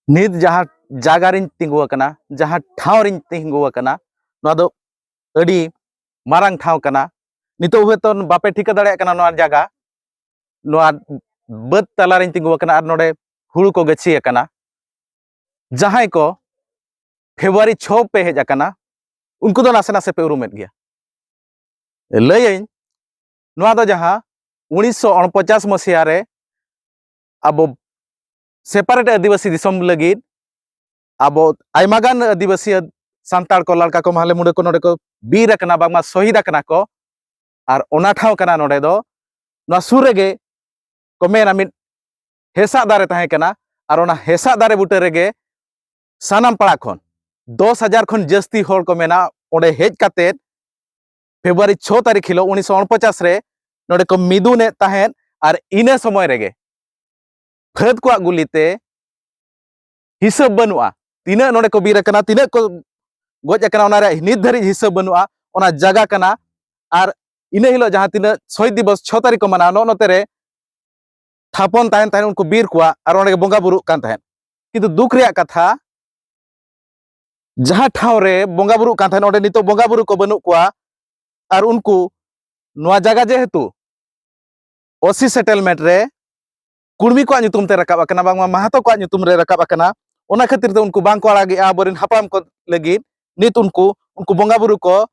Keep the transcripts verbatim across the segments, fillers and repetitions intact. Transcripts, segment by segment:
ᱱᱤᱛ ᱡᱟᱦᱟᱸ ᱡᱟᱭᱜᱟ ᱨᱤᱧ ᱛᱤᱸᱜᱩ ᱟᱠᱟᱱᱟ, ᱡᱟᱦᱟᱸ ᱴᱷᱟᱶ ᱨᱤᱧ ᱛᱤᱸᱜᱩ ᱟᱠᱟᱱᱟ, ᱱᱚᱣᱟ ᱫᱚ ᱟᱹᱰᱤ ᱢᱟᱨᱟᱝ ᱴᱷᱟᱶ ᱠᱟᱱᱟ᱾ ᱱᱤᱛᱚᱜ ᱦᱚᱭᱛᱳ ᱵᱟᱯᱮ ᱴᱷᱤᱠᱟᱹ ᱫᱟᱲᱮᱭᱟᱜ ᱠᱟᱱᱟ ᱱᱚᱣᱟ ᱡᱟᱭᱜᱟ, ᱱᱚᱣᱟ ᱵᱟᱹᱫᱽ ᱛᱟᱞᱟᱨᱤᱧ ᱛᱤᱸᱜᱩ ᱟᱠᱟᱱᱟ ᱟᱨ ᱱᱚᱰᱮ ᱦᱩᱲᱩ ᱠᱚ ᱜᱟᱹᱪᱷᱤ ᱟᱠᱟᱱᱟ᱾ ᱡᱟᱦᱟᱸᱭ ᱠᱚ ᱯᱷᱮᱵᱽᱨᱩᱣᱟᱨᱤ ᱪᱷᱚ ᱯᱮ ᱦᱮᱡ ᱟᱠᱟᱱᱟ, ᱩᱱᱠᱩ ᱫᱚ ᱱᱟᱥᱮ ᱱᱟᱥᱮ ᱯᱮ ᱩᱨᱩᱢᱮᱫ ᱜᱮᱭᱟ᱾ ᱞᱟᱹᱭᱟᱹᱧ, ᱱᱚᱣᱟ ᱫᱚ ᱡᱟᱦᱟᱸ ᱩᱱᱤᱥᱥᱚ ᱩᱱᱯᱚᱪᱟᱥ ᱢᱟᱥᱤᱦᱟ ᱨᱮ ᱟᱵᱚ ᱥᱮᱯᱟᱨᱮᱴ ᱟᱹᱫᱤᱵᱟᱹᱥᱤ ᱫᱤᱥᱚᱢ ᱞᱟᱹᱜᱤᱫ ᱟᱵᱚ ᱟᱭᱢᱟ ᱜᱟᱱ ᱟᱹᱫᱤᱵᱟᱹᱥᱤ ᱥᱟᱱᱛᱟᱲ ᱠᱚ, ᱞᱟᱲᱠᱟ ᱠᱚ, ᱢᱟᱦᱞᱮ ᱢᱩᱸᱰᱟᱹ ᱠᱚ ᱱᱚᱰᱮ ᱠᱚ ᱵᱤᱨ ᱟᱠᱟᱱᱟ, ᱵᱟᱝᱢᱟ ᱥᱚᱦᱤᱫ ᱟᱠᱟᱱᱟ ᱠᱚ᱾ ᱟᱨ ᱚᱱᱟ ᱴᱷᱟᱶ ᱠᱟᱱᱟ ᱱᱚᱰᱮ ᱫᱚ, ᱱᱚᱣᱟ ᱥᱩᱨ ᱨᱮᱜᱮ ᱠᱚ ᱢᱮᱱᱟ ᱢᱤᱫ ᱦᱮᱸᱥᱟᱜ ᱫᱟᱨᱮ ᱛᱟᱦᱮᱸ ᱠᱟᱱᱟ᱾ ᱟᱨ ᱚᱱᱟ ᱦᱮᱸᱥᱟᱜ ᱫᱟᱨᱮ ᱵᱩᱴᱟᱹ ᱨᱮᱜᱮ ᱥᱟᱱᱟᱢ ᱯᱟᱲᱟ ᱠᱷᱚᱱ ᱫᱚᱥ ᱦᱟᱡᱟᱨ ᱠᱷᱚᱱ ᱡᱟᱹᱥᱛᱤ ᱦᱚᱲ ᱠᱚ ᱢᱮᱱᱟ ᱚᱸᱰᱮ ᱦᱮᱡ ᱠᱟᱛᱮᱫ ᱯᱷᱮᱵᱽᱨᱩᱣᱟᱨᱤ ᱪᱷᱚ ᱛᱟᱹᱨᱤᱠᱷ ᱦᱤᱞᱳᱜ ᱩᱱᱤᱥᱥᱚ ᱩᱱᱯᱚᱪᱟᱥ ᱨᱮ ᱱᱚᱰᱮ ᱠᱚ ᱢᱤᱫᱩᱱᱮᱫ ᱛᱟᱦᱮᱸᱫ᱾ ᱟᱨ ᱤᱱᱟᱹ ᱥᱚᱢᱚᱭ ᱨᱮᱜᱮ ᱯᱷᱟᱹᱫ ᱠᱚᱣᱟᱜ ᱜᱩᱞᱤ ᱛᱮ ᱦᱤᱥᱟᱹᱵ ᱵᱟᱹᱱᱩᱜᱼᱟ, ᱛᱤᱱᱟᱹᱜ ᱱᱚᱰᱮ ᱠᱚ ᱵᱤᱨ ᱟᱠᱟᱱᱟ, ᱛᱤᱱᱟᱹᱜ ᱠᱚ ᱜᱚᱡ ᱟᱠᱟᱱᱟ, ᱚᱱᱟ ᱨᱮᱭᱟᱜ ᱱᱤᱛ ᱫᱷᱟᱹᱨᱤᱡ ᱦᱤᱥᱟᱹᱵ ᱵᱟᱹᱱᱩᱜᱼᱟ᱾ ᱚᱱᱟ ᱡᱟᱭᱜᱟ ᱠᱟᱱᱟ᱾ ᱟᱨ ᱤᱱᱟᱹ ᱦᱤᱞᱳᱜ ᱡᱟᱦᱟᱸ ᱛᱤᱱᱟᱹᱜ ᱥᱚᱦᱤᱫ ᱫᱤᱵᱚᱥ ᱪᱷᱚ ᱛᱟᱹᱨᱤᱠᱷ ᱠᱚ ᱢᱟᱱᱟᱣᱟ, ᱱᱚᱜᱼᱚ ᱱᱚᱛᱮ ᱨᱮ ᱛᱷᱟᱯᱚᱱ ᱛᱟᱦᱮᱱ ᱛᱟᱦᱮᱸᱫ ᱩᱱᱠᱩ ᱵᱤᱨ ᱠᱚᱣᱟᱜ, ᱟᱨ ᱚᱸᱰᱮ ᱜᱮ ᱵᱚᱸᱜᱟ ᱵᱩᱨᱩᱜ ᱠᱟᱱ ᱛᱟᱦᱮᱸᱫ᱾ ᱠᱤᱱᱛᱩ ᱫᱩᱠ ᱨᱮᱭᱟᱜ ᱠᱟᱛᱷᱟ, ᱡᱟᱦᱟᱸ ᱴᱷᱟᱶ ᱨᱮ ᱵᱚᱸᱜᱟ ᱵᱩᱨᱩᱜ ᱠᱟᱱ ᱛᱟᱦᱮᱸᱫ, ᱚᱸᱰᱮ ᱱᱤᱛᱚᱜ ᱵᱚᱸᱜᱟ ᱵᱩᱨᱩ ᱠᱚ ᱵᱟᱹᱱᱩᱜ ᱠᱚᱣᱟ᱾ ᱟᱨ ᱩᱱᱠᱩ ᱱᱚᱣᱟ ᱡᱟᱭᱜᱟ ᱡᱮᱦᱮᱛᱩ ᱳᱥᱤ ᱥᱮᱴᱮᱞᱢᱮᱱᱴ ᱨᱮ ᱠᱩᱲᱢᱤ ᱠᱚᱣᱟᱜ ᱧᱩᱛᱩᱢ ᱛᱮ ᱨᱟᱠᱟᱵ ᱟᱠᱟᱱᱟ, ᱵᱟᱝᱢᱟ ᱢᱟᱦᱟᱛᱚ ᱠᱚᱣᱟᱜ ᱧᱩᱛᱩᱢ ᱨᱮ ᱨᱟᱠᱟᱵ ᱟᱠᱟᱱᱟ, ᱚᱱᱟ ᱠᱷᱟᱹᱛᱤᱨ ᱛᱮ ᱩᱱᱠᱩ ᱵᱟᱝ ᱠᱚ ᱟᱲᱟᱜᱮᱜᱼᱟ ᱟᱵᱚᱨᱮᱱ ᱦᱟᱯᱲᱟᱢ ᱠᱚ ᱞᱟᱹᱜᱤᱫ᱾ ᱱᱤᱛ ᱩᱱᱠᱩ, ᱩᱱᱠᱩ ᱵᱚᱸᱜᱟ ᱵᱩᱨᱩ ᱠᱚ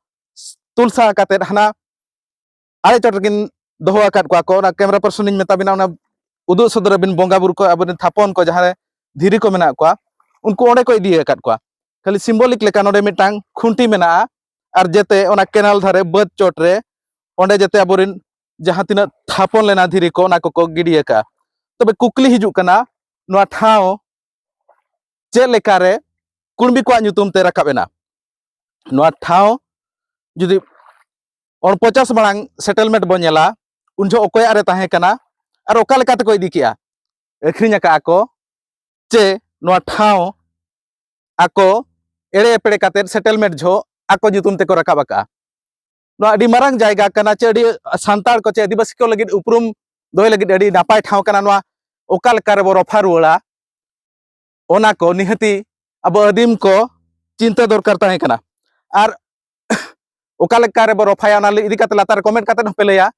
ᱛᱩᱞᱥᱟ ᱠᱟᱛᱮᱫ ᱦᱟᱱᱟ ᱟᱲᱮ ᱪᱚᱴ ᱨᱮᱠᱤᱱ ᱫᱚᱦᱚ ᱟᱠᱟᱫ ᱠᱚᱣᱟ ᱠᱚ᱾ ᱚᱱᱟ ᱠᱮᱢᱮᱨᱟ ᱯᱟᱨᱥᱚᱱ ᱤᱧ ᱢᱮᱛᱟ ᱵᱤᱱᱟ, ᱚᱱᱟ ᱩᱫᱩᱜ ᱥᱚᱫᱚᱨ ᱟᱵᱤᱱ ᱵᱚᱸᱜᱟ ᱵᱩᱨᱩ ᱠᱚ, ᱟᱵᱚᱨᱮᱱ ᱛᱷᱟᱯᱚᱱ ᱠᱚ, ᱡᱟᱦᱟᱸ ᱨᱮ ᱫᱷᱤᱨᱤ ᱠᱚ ᱢᱮᱱᱟᱜ ᱠᱚᱣᱟ, ᱩᱱᱠᱩ ᱚᱸᱰᱮ ᱠᱚ ᱤᱫᱤ ᱟᱠᱟᱫ ᱠᱚᱣᱟ᱾ ᱠᱷᱟᱹᱞᱤ ᱥᱤᱢᱵᱚᱞᱤᱠ ᱞᱮᱠᱟ ᱱᱚᱰᱮ ᱢᱤᱫᱴᱟᱝ ᱠᱷᱩᱱᱴᱤ ᱢᱮᱱᱟᱜᱼᱟ, ᱟᱨ ᱡᱮᱛᱮ ᱚᱱᱟ ᱠᱮᱱᱟᱞ ᱫᱷᱟᱨᱮ ᱵᱟᱹᱫᱽ ᱪᱚᱴ ᱨᱮ ᱚᱸᱰᱮ ᱡᱮᱛᱮ ᱟᱵᱚᱨᱮᱱ ᱡᱟᱦᱟᱸ ᱛᱤᱱᱟᱹᱜ ᱛᱷᱟᱯᱚᱱ ᱞᱮᱱᱟ ᱫᱷᱤᱨᱤ ᱠᱚ, ᱚᱱᱟ ᱠᱚᱠᱚ ᱜᱤᱰᱤ ᱟᱠᱟᱫᱼᱟ᱾ ᱛᱚᱵᱮ ᱠᱩᱠᱞᱤ ᱦᱤᱡᱩᱜ ᱠᱟᱱᱟ, ᱱᱚᱣᱟ ᱴᱷᱟᱶ ᱪᱮᱫ ᱞᱮᱠᱟᱨᱮ ᱠᱩᱲᱢᱤ ᱠᱚᱣᱟᱜ ᱧᱩᱛᱩᱢ ᱛᱮ ᱨᱟᱠᱟᱵ ᱮᱱᱟ? ᱱᱚᱣᱟ ᱴᱷᱟᱶ ᱡᱩᱫᱤ ᱩᱱᱯᱚᱪᱟᱥ ᱢᱟᱲᱟᱝ ᱥᱮᱴᱮᱞᱢᱮᱱᱴ ᱵᱚᱱ ᱧᱮᱞᱟ, ᱩᱱ ᱡᱚᱦᱚᱜ ᱚᱠᱚᱭᱟᱜ ᱨᱮ ᱛᱟᱦᱮᱸ ᱠᱟᱱᱟ ᱟᱨ ᱚᱠᱟ ᱞᱮᱠᱟ ᱛᱮᱠᱚ ᱤᱫᱤ ᱠᱮᱜᱼᱟ? ᱟᱹᱠᱷᱨᱤᱧ ᱟᱠᱟᱫᱼᱟ ᱠᱚ, ᱪᱮ ᱱᱚᱣᱟ ᱴᱷᱟᱶ ᱟᱠᱚ ᱮᱲᱮ ᱮᱯᱲᱮ ᱠᱟᱛᱮᱫ ᱥᱮᱴᱮᱞᱢᱮᱱᱴ ᱡᱚᱦᱚᱜ ᱟᱠᱚ ᱧᱩᱛᱩᱢ ᱛᱮᱠᱚ ᱨᱟᱠᱟᱵ ᱟᱠᱟᱫᱼᱟ? ᱱᱚᱣᱟ ᱟᱹᱰᱤ ᱢᱟᱨᱟᱝ ᱡᱟᱭᱜᱟ ᱠᱟᱱᱟ, ᱪᱮ ᱟᱹᱰᱤ ᱥᱟᱱᱛᱟᱲ ᱠᱚ ᱪᱮ ᱟᱹᱫᱤᱵᱟᱹᱥᱤ ᱠᱚ ᱞᱟᱹᱜᱤᱫ ᱩᱯᱨᱩᱢ ᱫᱚᱦᱚᱭ ᱞᱟᱹᱜᱤᱫ ᱟᱹᱰᱤ ᱱᱟᱯᱟᱭ ᱴᱷᱟᱶ ᱠᱟᱱᱟ᱾ ᱱᱚᱣᱟ ᱚᱠᱟ ᱞᱮᱠᱟ ᱨᱮᱵᱚ ᱨᱚᱯᱷᱟ ᱨᱩᱣᱟᱹᱲᱟ? ᱚᱱᱟ ᱠᱚ ᱱᱤᱦᱟᱹᱛᱤ ᱟᱵᱚ ᱟᱹᱫᱤᱢ ᱠᱚ ᱪᱤᱱᱛᱟᱹ ᱫᱚᱨᱠᱟᱨ ᱛᱟᱦᱮᱸ ᱠᱟᱱᱟ᱾ ᱟᱨ ᱚᱠᱟ ᱞᱮᱠᱟ ᱨᱮᱵᱚ ᱨᱚᱯᱷᱟᱭᱟ, ᱚᱱᱟ ᱤᱫᱤ ᱠᱟᱛᱮ ᱞᱟᱛᱟᱨ ᱨᱮ ᱠᱚᱢᱮᱱᱴ ᱠᱟᱛᱮ ᱦᱚᱸᱯᱮ ᱞᱟᱹᱭᱟ᱾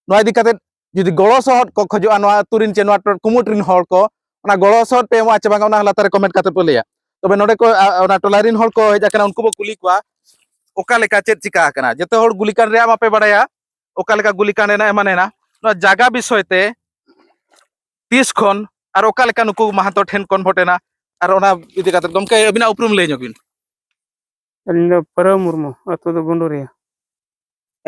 ᱱᱚᱣᱟ ᱤᱫᱤ ᱠᱟᱛᱮ ᱡᱩᱫᱤ ᱜᱚᱲᱚ ᱥᱚᱦᱚᱫ ᱠᱚ ᱠᱷᱚᱡᱚᱜᱼᱟ ᱱᱚᱣᱟ ᱟᱹᱛᱩ ᱨᱮᱱ ᱪᱮ ᱱᱚᱣᱟ ᱴᱚ-, ᱠᱩᱢᱩᱴ ᱨᱮᱱ ᱦᱚᱲ ᱠᱚ, ᱚᱱᱟ ᱜᱚᱲᱚ ᱥᱚᱦᱚᱫ ᱯᱮ ᱮᱢᱚᱜᱼᱟ ᱪᱮ ᱵᱟᱝᱟ, ᱚᱱᱟ ᱞᱟᱛᱟᱨ ᱨᱮ ᱠᱚᱢᱮᱱᱴ ᱠᱟᱛᱮ ᱯᱮ ᱞᱟᱹᱭᱟ᱾ ᱛᱚᱵᱮ ᱱᱚᱰᱮ ᱠᱚ, ᱟ, ᱚᱱᱟ ᱴᱚᱞᱟ ᱨᱮᱱ ᱦᱚᱲ ᱠᱚ ᱦᱮᱡ ᱟᱠᱟᱱᱟ, ᱩᱱᱠᱩ ᱵᱚ ᱠᱩᱞᱤ ᱠᱚᱣᱟ ᱚᱠᱟ ᱞᱮᱠᱟ ᱪᱮᱫ ᱪᱤᱠᱟ ᱟᱠᱟᱱᱟ᱾ ᱡᱚᱛᱚ ᱦᱚᱲ ᱜᱩᱞᱤ ᱠᱟᱱᱰ ᱨᱮᱭᱟᱜ ᱢᱟᱯᱮ ᱵᱟᱲᱟᱭᱟ, ᱚᱠᱟ ᱞᱮᱠᱟ ᱜᱩᱞᱤ ᱠᱟᱱᱰ ᱮᱱᱟ ᱮᱢᱟᱱ ᱮᱱᱟ, ᱱᱚᱣᱟ ᱡᱟᱭᱜᱟ ᱵᱤᱥᱚᱭ ᱛᱮ ᱛᱤᱥ ᱠᱷᱚᱱ ᱟᱨ ᱚᱠᱟ ᱞᱮᱠᱟ ᱱᱩᱠᱩ ᱢᱟᱦᱟᱛᱚ ᱴᱷᱮᱱ ᱠᱚᱱᱵᱷᱟᱨᱴ ᱮᱱᱟ, ᱟᱨ ᱚᱱᱟ ᱤᱫᱤ ᱠᱟᱛᱮ ᱜᱚᱢᱠᱮ ᱟᱹᱵᱤᱱᱟᱜ ᱩᱯᱨᱩᱢ ᱞᱟᱹᱭ ᱧᱚᱜ ᱵᱤᱱ᱾ ᱟᱹᱞᱤᱧ ᱫᱚ ᱯᱟᱹᱨᱟᱹ ᱢᱩᱨᱢᱩ, ᱟᱹᱛᱩ ᱫᱚ ᱜᱩᱸᱰᱩᱨᱤᱭᱟᱹ᱾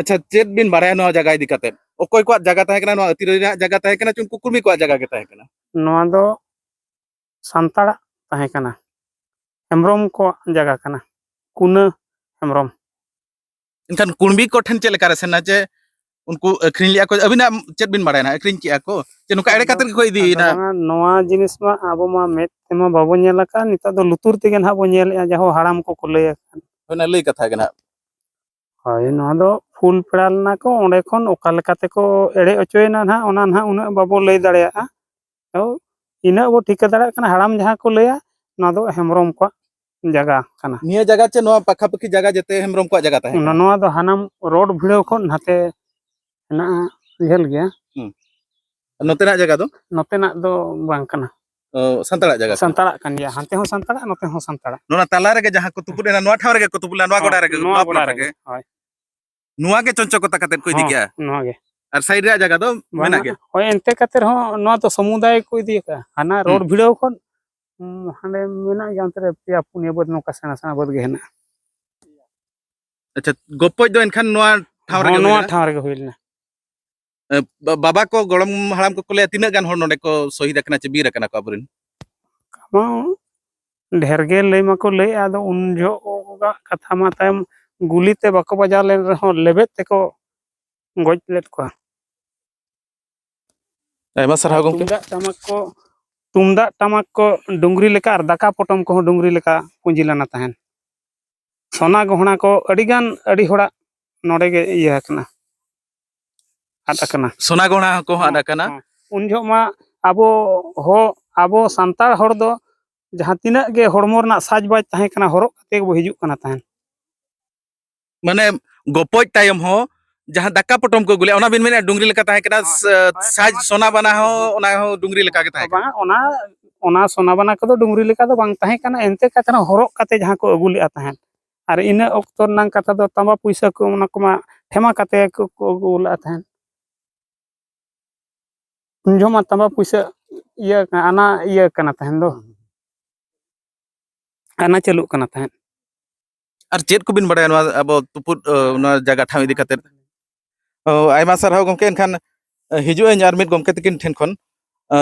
ᱟᱪᱪᱷᱟ, ᱪᱮᱫ ᱵᱤᱱ ᱵᱟᱲᱟᱭᱟ ᱱᱚᱣᱟ ᱡᱟᱭᱜᱟ ᱤᱫᱤ ᱠᱟᱛᱮ? ᱚᱠᱚᱭ ᱠᱚᱣᱟᱜ ᱡᱟᱭᱜᱟ ᱛᱟᱦᱮᱸ ᱠᱟᱱᱟ? ᱱᱚᱣᱟ ᱟᱹᱛᱤ ᱨᱮᱱᱟᱜ ᱡᱟᱭᱜᱟ ᱛᱟᱦᱮᱸ ᱠᱟᱱᱟ ᱪᱮ ᱩᱱᱠᱩ ᱠᱩᱲᱢᱤ ᱠᱚᱣᱟᱜ ᱡᱟᱭᱜᱟ ᱜᱮ ᱛᱟᱦᱮᱸ ᱠᱟᱱᱟ? ᱱᱚᱣᱟ ᱫᱚ ᱥᱟᱱᱛᱟᱲᱟᱜ ᱛᱟᱦᱮᱸ ᱠᱟᱱᱟ, ᱦᱮᱢᱵᱨᱚᱢ ᱠᱚᱣᱟᱜ ᱡᱟᱭᱜᱟ ᱠᱟᱱᱟ, ᱠᱩᱱᱟᱹ ᱦᱮᱢᱵᱨᱚᱢ᱾ ᱮᱱᱠᱷᱟᱱ ᱠᱩᱲᱢᱤ ᱠᱚ ᱴᱷᱮᱱ ᱪᱮᱫ ᱞᱮᱠᱟ ᱨᱮ ᱥᱮᱱᱟ ᱡᱮ ᱩᱱᱠᱩ ᱟᱹᱠᱷᱨᱤᱧ ᱞᱮᱜᱼᱟ ᱠᱚ? ᱟᱹᱵᱤᱱᱟᱜ ᱪᱮᱫ ᱵᱤᱱ ᱵᱟᱲᱟᱭᱟ ᱱᱟᱦᱟᱜ, ᱟᱹᱠᱷᱨᱤᱧ ᱠᱮᱜᱼᱟ ᱠᱚ ᱪᱮ ᱱᱚᱝᱠᱟ ᱮᱲᱮ ᱟᱫᱚ, ᱠᱟᱛᱮ ᱜᱮᱠᱚ ᱟᱫᱚ ᱤᱫᱤᱭᱮᱱᱟ? ᱵᱟᱝᱟ, ᱱᱚᱣᱟ ᱡᱤᱱᱤᱥ ᱢᱟ ᱟᱵᱚ ᱢᱟ ᱢᱮᱫ ᱛᱮᱢᱟ ᱵᱟᱵᱚ ᱧᱮᱞ ᱟᱠᱟᱫ, ᱱᱤᱛᱚᱜ ᱫᱚ ᱞᱩᱛᱩᱨ ᱛᱮᱜᱮ ᱱᱟᱦᱟᱜ ᱵᱚ ᱧᱮᱞᱮᱜᱼᱟ, ᱡᱟᱦᱳ ᱦᱟᱲᱟᱢ ᱠᱚᱠᱚ ᱞᱟᱹᱭ ᱟᱠᱟᱫ᱾ ᱦᱳᱭ, ᱚᱱᱟ ᱞᱟᱹᱭ ᱠᱟᱛᱷᱟ ᱜᱮ ᱱᱟᱦᱟᱜ᱾ ᱦᱳᱭ, ᱱᱚᱣᱟ ᱫᱚ ᱯᱷᱩᱞ ᱯᱮᱲᱟ ᱞᱮᱱᱟ ᱠᱚ, ᱚᱸᱰᱮ ᱠᱷᱚᱱ ᱚᱠᱟ ᱞᱮᱠᱟ ᱛᱮᱠᱚ ᱮᱲᱮ ᱚᱪᱚᱭᱮᱱᱟ ᱱᱟᱦᱟᱜ, ᱚᱱᱟ ᱱᱟᱦᱟᱜ ᱩᱱᱟᱹᱜ ᱵᱟᱵᱚ ᱞᱟᱹᱭ ᱫᱟᱲᱮᱭᱟᱜᱼᱟ᱾ ᱛᱚ, ᱤᱱᱟᱹᱜ ᱵᱚ ᱴᱷᱤᱠᱟᱹ ᱫᱟᱲᱮᱭᱟᱜ ᱠᱟᱱᱟ, ᱦᱟᱲᱟᱢ ᱡᱟᱦᱟᱸ ᱠᱚ ᱞᱟᱹᱭᱟ, ᱱᱚᱣᱟ ᱫᱚ ᱦᱮᱢᱵᱨᱚᱢ ᱠᱚᱣᱟᱜ ᱡᱟᱭᱜᱟ ᱠᱟᱱᱟ᱾ ᱱᱤᱭᱟᱹ ᱡᱟᱭᱜᱟ ᱪᱮ ᱱᱚᱣᱟ ᱯᱟᱠᱷᱟᱯᱟᱹᱠᱷᱤ ᱡᱟᱭᱜᱟ ᱡᱮᱛᱮ ᱦᱮᱢᱵᱨᱚᱢ ᱠᱚᱣᱟᱜ ᱡᱟᱭᱜᱟ ᱛᱟᱦᱮᱸ ᱠᱟᱱᱟ? ᱱᱚᱣᱟ ᱫᱚ ᱦᱟᱱᱟᱢ ᱨᱳᱰ ᱵᱷᱤᱲᱟᱹᱣ ᱠᱷᱚᱱ ᱱᱟᱛᱮ ᱦᱮᱱᱟᱜᱼᱟ, ᱡᱷᱟᱹᱞ ᱜᱮᱭᱟ᱾ ᱦᱩᱸ᱾ ᱱᱚᱛᱮᱱᱟᱜ ᱡᱟᱭᱜᱟ ᱫᱚ? ᱱᱚᱛᱮᱱᱟᱜ ᱫᱚ ᱵᱟᱝ ᱠᱟᱱᱟ᱾ ᱚ, ᱥᱟᱱᱛᱟᱲᱟᱜ ᱡᱟᱭᱜᱟ ᱠᱟᱱᱟ? ᱥᱟᱱᱛᱟᱲᱟᱜ ᱠᱟᱱ ᱜᱮᱭᱟ, ᱦᱟᱱᱛᱮ ᱦᱚᱸ ᱥᱟᱱᱛᱟᱲᱟᱜ, ᱱᱚᱛᱮ ᱦᱚᱸ ᱥᱟᱱᱛᱟᱲᱟᱜ᱾ ᱱᱚᱣᱟ ᱛᱟᱞᱟ ᱨᱮᱜᱮ ᱡᱟᱦᱟᱸ ᱠᱚ ᱛᱩᱯᱩᱫ ᱮᱱᱟ, ᱱᱚᱣᱟ ᱴᱷᱟᱶ ᱨᱮᱜᱮ ᱠᱚ ᱛᱩᱯᱩᱫ ᱞᱮᱱᱟ, ᱱᱚᱣᱟ ᱦᱚᱸ, ᱜᱚᱰᱟ ᱨᱮᱜᱮ, ᱱᱚᱣᱟ ᱱᱚᱣᱟ ᱜᱚᱰᱟ ᱯᱞᱚᱴ ᱨᱮᱜᱮ, ᱨᱮᱜᱮ? ᱦᱳᱭ᱾ ᱱᱚᱣᱟ ᱜᱮ ᱪᱚᱧᱪᱚᱠᱚᱛᱟ ᱠᱟᱛᱮᱫ ᱠᱚ ᱤᱫᱤ ᱦᱚᱸ, ᱠᱮᱜᱼᱟ? ᱱᱚᱣᱟ ᱜᱮ᱾ ᱟᱨ ᱥᱟᱭᱤᱰ ᱨᱮᱭᱟᱜ ᱡᱟᱭᱜᱟ ᱫᱚ ᱢᱮᱱᱟᱜ ᱜᱮᱭᱟ? ᱦᱳᱭ, ᱮᱱᱛᱮ ᱠᱟᱛᱮ ᱨᱮᱦᱚᱸ ᱱᱚᱣᱟ ᱫᱚ ᱥᱚᱢᱩᱫᱟᱭ ᱠᱚ ᱤᱫᱤ ᱟᱠᱟᱫᱼᱟ᱾ ᱦᱟᱱᱟ ᱦᱩᱸ᱾ ᱨᱳᱰ ᱵᱷᱤᱲᱟᱹᱣ ᱠᱷᱚᱱ, ᱩᱸ, ᱦᱟᱸᱰᱮ ᱢᱮᱱᱟᱜ ᱜᱮᱭᱟ, ᱚᱱᱛᱮ ᱨᱮ ᱯᱮᱭᱟ ᱯᱩᱱᱭᱟᱹ ᱵᱟᱹᱫᱽ, ᱱᱚᱝᱠᱟ ᱥᱮᱬᱟ ᱥᱮᱬᱟ ᱵᱟᱹᱫᱽ ᱜᱮ ᱦᱮᱱᱟᱜᱼᱟ᱾ ᱟᱪᱪᱷᱟ, ᱜᱚᱯᱚᱡ ᱫᱚ ᱮᱱᱠᱷᱟᱱ ᱱᱚᱣᱟ ᱴᱷᱟᱶ ᱨᱮᱜᱮ ᱦᱚᱸ, ᱦᱩᱭ ᱱᱚᱣᱟ ᱞᱮᱱᱟ? ᱴᱷᱟᱶ ᱨᱮᱜᱮ ᱦᱩᱭ ᱞᱮᱱᱟ᱾ ᱮ, ᱵᱟ-, ᱵᱟᱵᱟ ᱠᱚ, ᱜᱚᱲᱚᱢ ᱦᱟᱲᱟᱢ ᱠᱚᱠᱚ ᱞᱟᱹᱭᱟ, ᱛᱤᱱᱟᱹᱜ ᱜᱟᱱ ᱦᱚᱲ ᱱᱚᱰᱮ ᱠᱚ ᱥᱚᱦᱤᱫ ᱟᱠᱟᱱᱟ ᱪᱮ ᱵᱤᱨ ᱟᱠᱟᱱᱟ ᱠᱚ ᱟᱵᱚᱨᱮᱱ? ᱠᱟᱨᱚᱱ ᱰᱷᱮᱨ ᱜᱮ ᱞᱟᱹᱭ ᱢᱟᱠᱚ ᱞᱟᱹᱭᱮᱫᱼᱟ, ᱟᱫᱚ ᱩᱱ ᱡᱚᱦᱚᱜᱟᱜ ᱠᱟᱛᱷᱟ ᱢᱟ ᱛᱟᱭᱚᱢ ᱜᱩᱞᱤ ᱛᱮ ᱵᱟᱠᱚ ᱵᱟᱡᱟᱣ ᱞᱮᱱ ᱨᱮᱦᱚᱸ ᱞᱮᱵᱮᱫ ᱛᱮᱠᱚ ᱜᱚᱡ ᱞᱮᱫ ᱠᱚᱣᱟ᱾ ᱟᱭᱢᱟ ᱥᱟᱨᱦᱟᱣ ᱟᱨ ᱜᱚᱢᱠᱮ᱾ ᱛᱩᱢᱫᱟᱜ ᱴᱟᱢᱟᱠ ᱠᱚ, ᱛᱩᱢᱫᱟᱜ ᱴᱟᱢᱟᱠ ᱠᱚ ᱰᱩᱝᱨᱤ ᱞᱮᱠᱟ ᱟᱨ ᱫᱟᱠᱟ ᱯᱚᱴᱚᱢ ᱠᱚᱦᱚᱸ ᱰᱩᱝᱨᱤ ᱞᱮᱠᱟ ᱯᱩᱸᱡᱤ ᱞᱮᱱᱟ ᱛᱟᱦᱮᱸᱱ᱾ ᱥᱚᱱᱟ ᱜᱚᱦᱬᱟ ᱠᱚ ᱟᱹᱰᱤ ᱜᱟᱱ, ᱟᱹᱰᱤ ᱦᱚᱲᱟᱜ ᱱᱚᱰᱮ ᱜᱮ ᱤᱭᱟᱹ ᱟᱠᱟᱱᱟ, ᱟᱫ ᱟᱠᱟᱱᱟ᱾ ᱥᱚᱱᱟ ᱜᱚᱦᱬᱟ ᱠᱚᱦᱚᱸ ᱟᱫ ᱦᱚᱸ, ᱟᱠᱟᱱᱟ᱾ ᱦᱚᱸ᱾ ᱩᱱ ᱡᱚᱦᱚᱜ ᱢᱟ ᱟᱵᱚ ᱦᱚ-, ᱟᱵᱚ ᱥᱟᱱᱛᱟᱲ ᱦᱚᱲ ᱫᱚ ᱡᱟᱦᱟᱸ ᱛᱤᱱᱟᱹᱜ ᱜᱮ ᱦᱚᱲᱢᱚ ᱨᱮᱱᱟᱜ ᱥᱟᱡᱽᱵᱟᱡᱽ ᱛᱟᱦᱮᱸ ᱠᱟᱱᱟ, ᱦᱚᱨᱚᱜ ᱠᱟᱛᱮ ᱜᱮᱵᱚ ᱦᱤᱡᱩᱜ ᱠᱟᱱᱟ ᱛᱟᱦᱮᱸᱫ᱾ ᱢᱟᱱᱮ ᱜᱚᱯᱚᱡ ᱛᱟᱭᱚᱢ ᱦᱚᱸ ᱡᱟᱦᱟᱸ ᱫᱟᱠᱟ ᱯᱚᱴᱚᱢ ᱠᱚ ᱟᱹᱜᱩ ᱞᱮᱫᱼᱟ, ᱚᱱᱟ ᱵᱤᱱ ᱢᱮᱱᱮᱫᱼᱟ ᱰᱩᱝᱨᱤ ᱞᱮᱠᱟ ᱛᱟᱦᱮᱸ ᱠᱟᱱᱟ, ᱦᱳᱭ, ᱥ-, ᱦᱳᱭ, ᱥᱟᱡᱽ ᱱᱚᱣᱟ ᱥᱚᱱᱟ ᱵᱟᱱᱟ ᱦᱚᱸ ᱚᱱᱟ ᱦᱚᱸ ᱰᱩᱝᱨᱤ ᱞᱮᱠᱟ ᱜᱮ ᱛᱟᱦᱮᱸ ᱠᱟᱱᱟ᱾ ᱵᱟᱝᱟ, ᱚᱱᱟ, ᱚᱱᱟ ᱥᱚᱱᱟ ᱵᱟᱱᱟ ᱠᱚᱫᱚ ᱰᱩᱝᱨᱤ ᱞᱮᱠᱟ ᱫᱚ ᱵᱟᱝ ᱛᱟᱦᱮᱸ ᱠᱟᱱᱟ, ᱮᱱᱛᱮ ᱠᱟᱛᱮ ᱦᱚᱸ ᱦᱚᱨᱚᱜ ᱠᱟᱛᱮ ᱡᱟᱦᱟᱸ ᱠᱚ ᱟᱹᱜᱩ ᱞᱮᱫᱼᱟ ᱛᱟᱦᱮᱸᱫ᱾ ᱟᱨ ᱤᱱᱟᱹ ᱚᱠᱛᱚ ᱨᱮᱱᱟᱝ ᱠᱟᱛᱷᱟ ᱫᱚ ᱛᱟᱸᱵᱟ ᱯᱩᱭᱥᱟᱹ ᱠᱚ ᱚᱱᱟ ᱠᱚᱢᱟ ᱴᱷᱮᱢᱟ ᱠᱟᱛᱮ ᱠᱚ, ᱠᱚ ᱟᱹᱜᱩ ᱞᱮᱫᱼᱟ ᱛᱟᱦᱮᱸᱫ᱾ ᱩᱱ ᱡᱚᱦᱚᱜ ᱢᱟ ᱛᱟᱸᱵᱟ ᱯᱩᱭᱥᱟᱹ ᱤᱭᱟᱹ ᱠᱟᱱᱟ, ᱟᱱᱟ ᱤᱭᱟᱹ ᱠᱟᱱᱟ ᱛᱟᱦᱮᱸᱱ ᱫᱚ, ᱟᱱᱟ ᱪᱟᱹᱞᱩᱜ ᱠᱟᱱᱟ ᱛᱟᱦᱮᱸᱫ᱾ ᱟᱨ ᱪᱮᱫ ᱠᱚᱵᱤᱱ ᱵᱟᱲᱟᱭᱟ ᱱᱚᱣᱟ ᱟᱵᱚ ᱛᱩᱯᱩᱫ, ᱚ, ᱱᱚᱣᱟ ᱡᱟᱭᱜᱟ ᱴᱷᱟᱶ ᱤᱫᱤ ᱠᱟᱛᱮᱫ? ᱚ, ᱟᱭᱢᱟ ᱥᱟᱨᱦᱟᱣ ᱜᱚᱢᱠᱮ᱾ ᱮᱱᱠᱷᱟᱱ, ᱮ, ᱦᱤᱡᱩᱜ ᱟᱹᱧ ᱟᱨ ᱢᱤᱫ ᱜᱚᱢᱠᱮ ᱛᱟᱹᱠᱤᱱ ᱴᱷᱮᱱ ᱠᱷᱚᱱ᱾ ᱮ,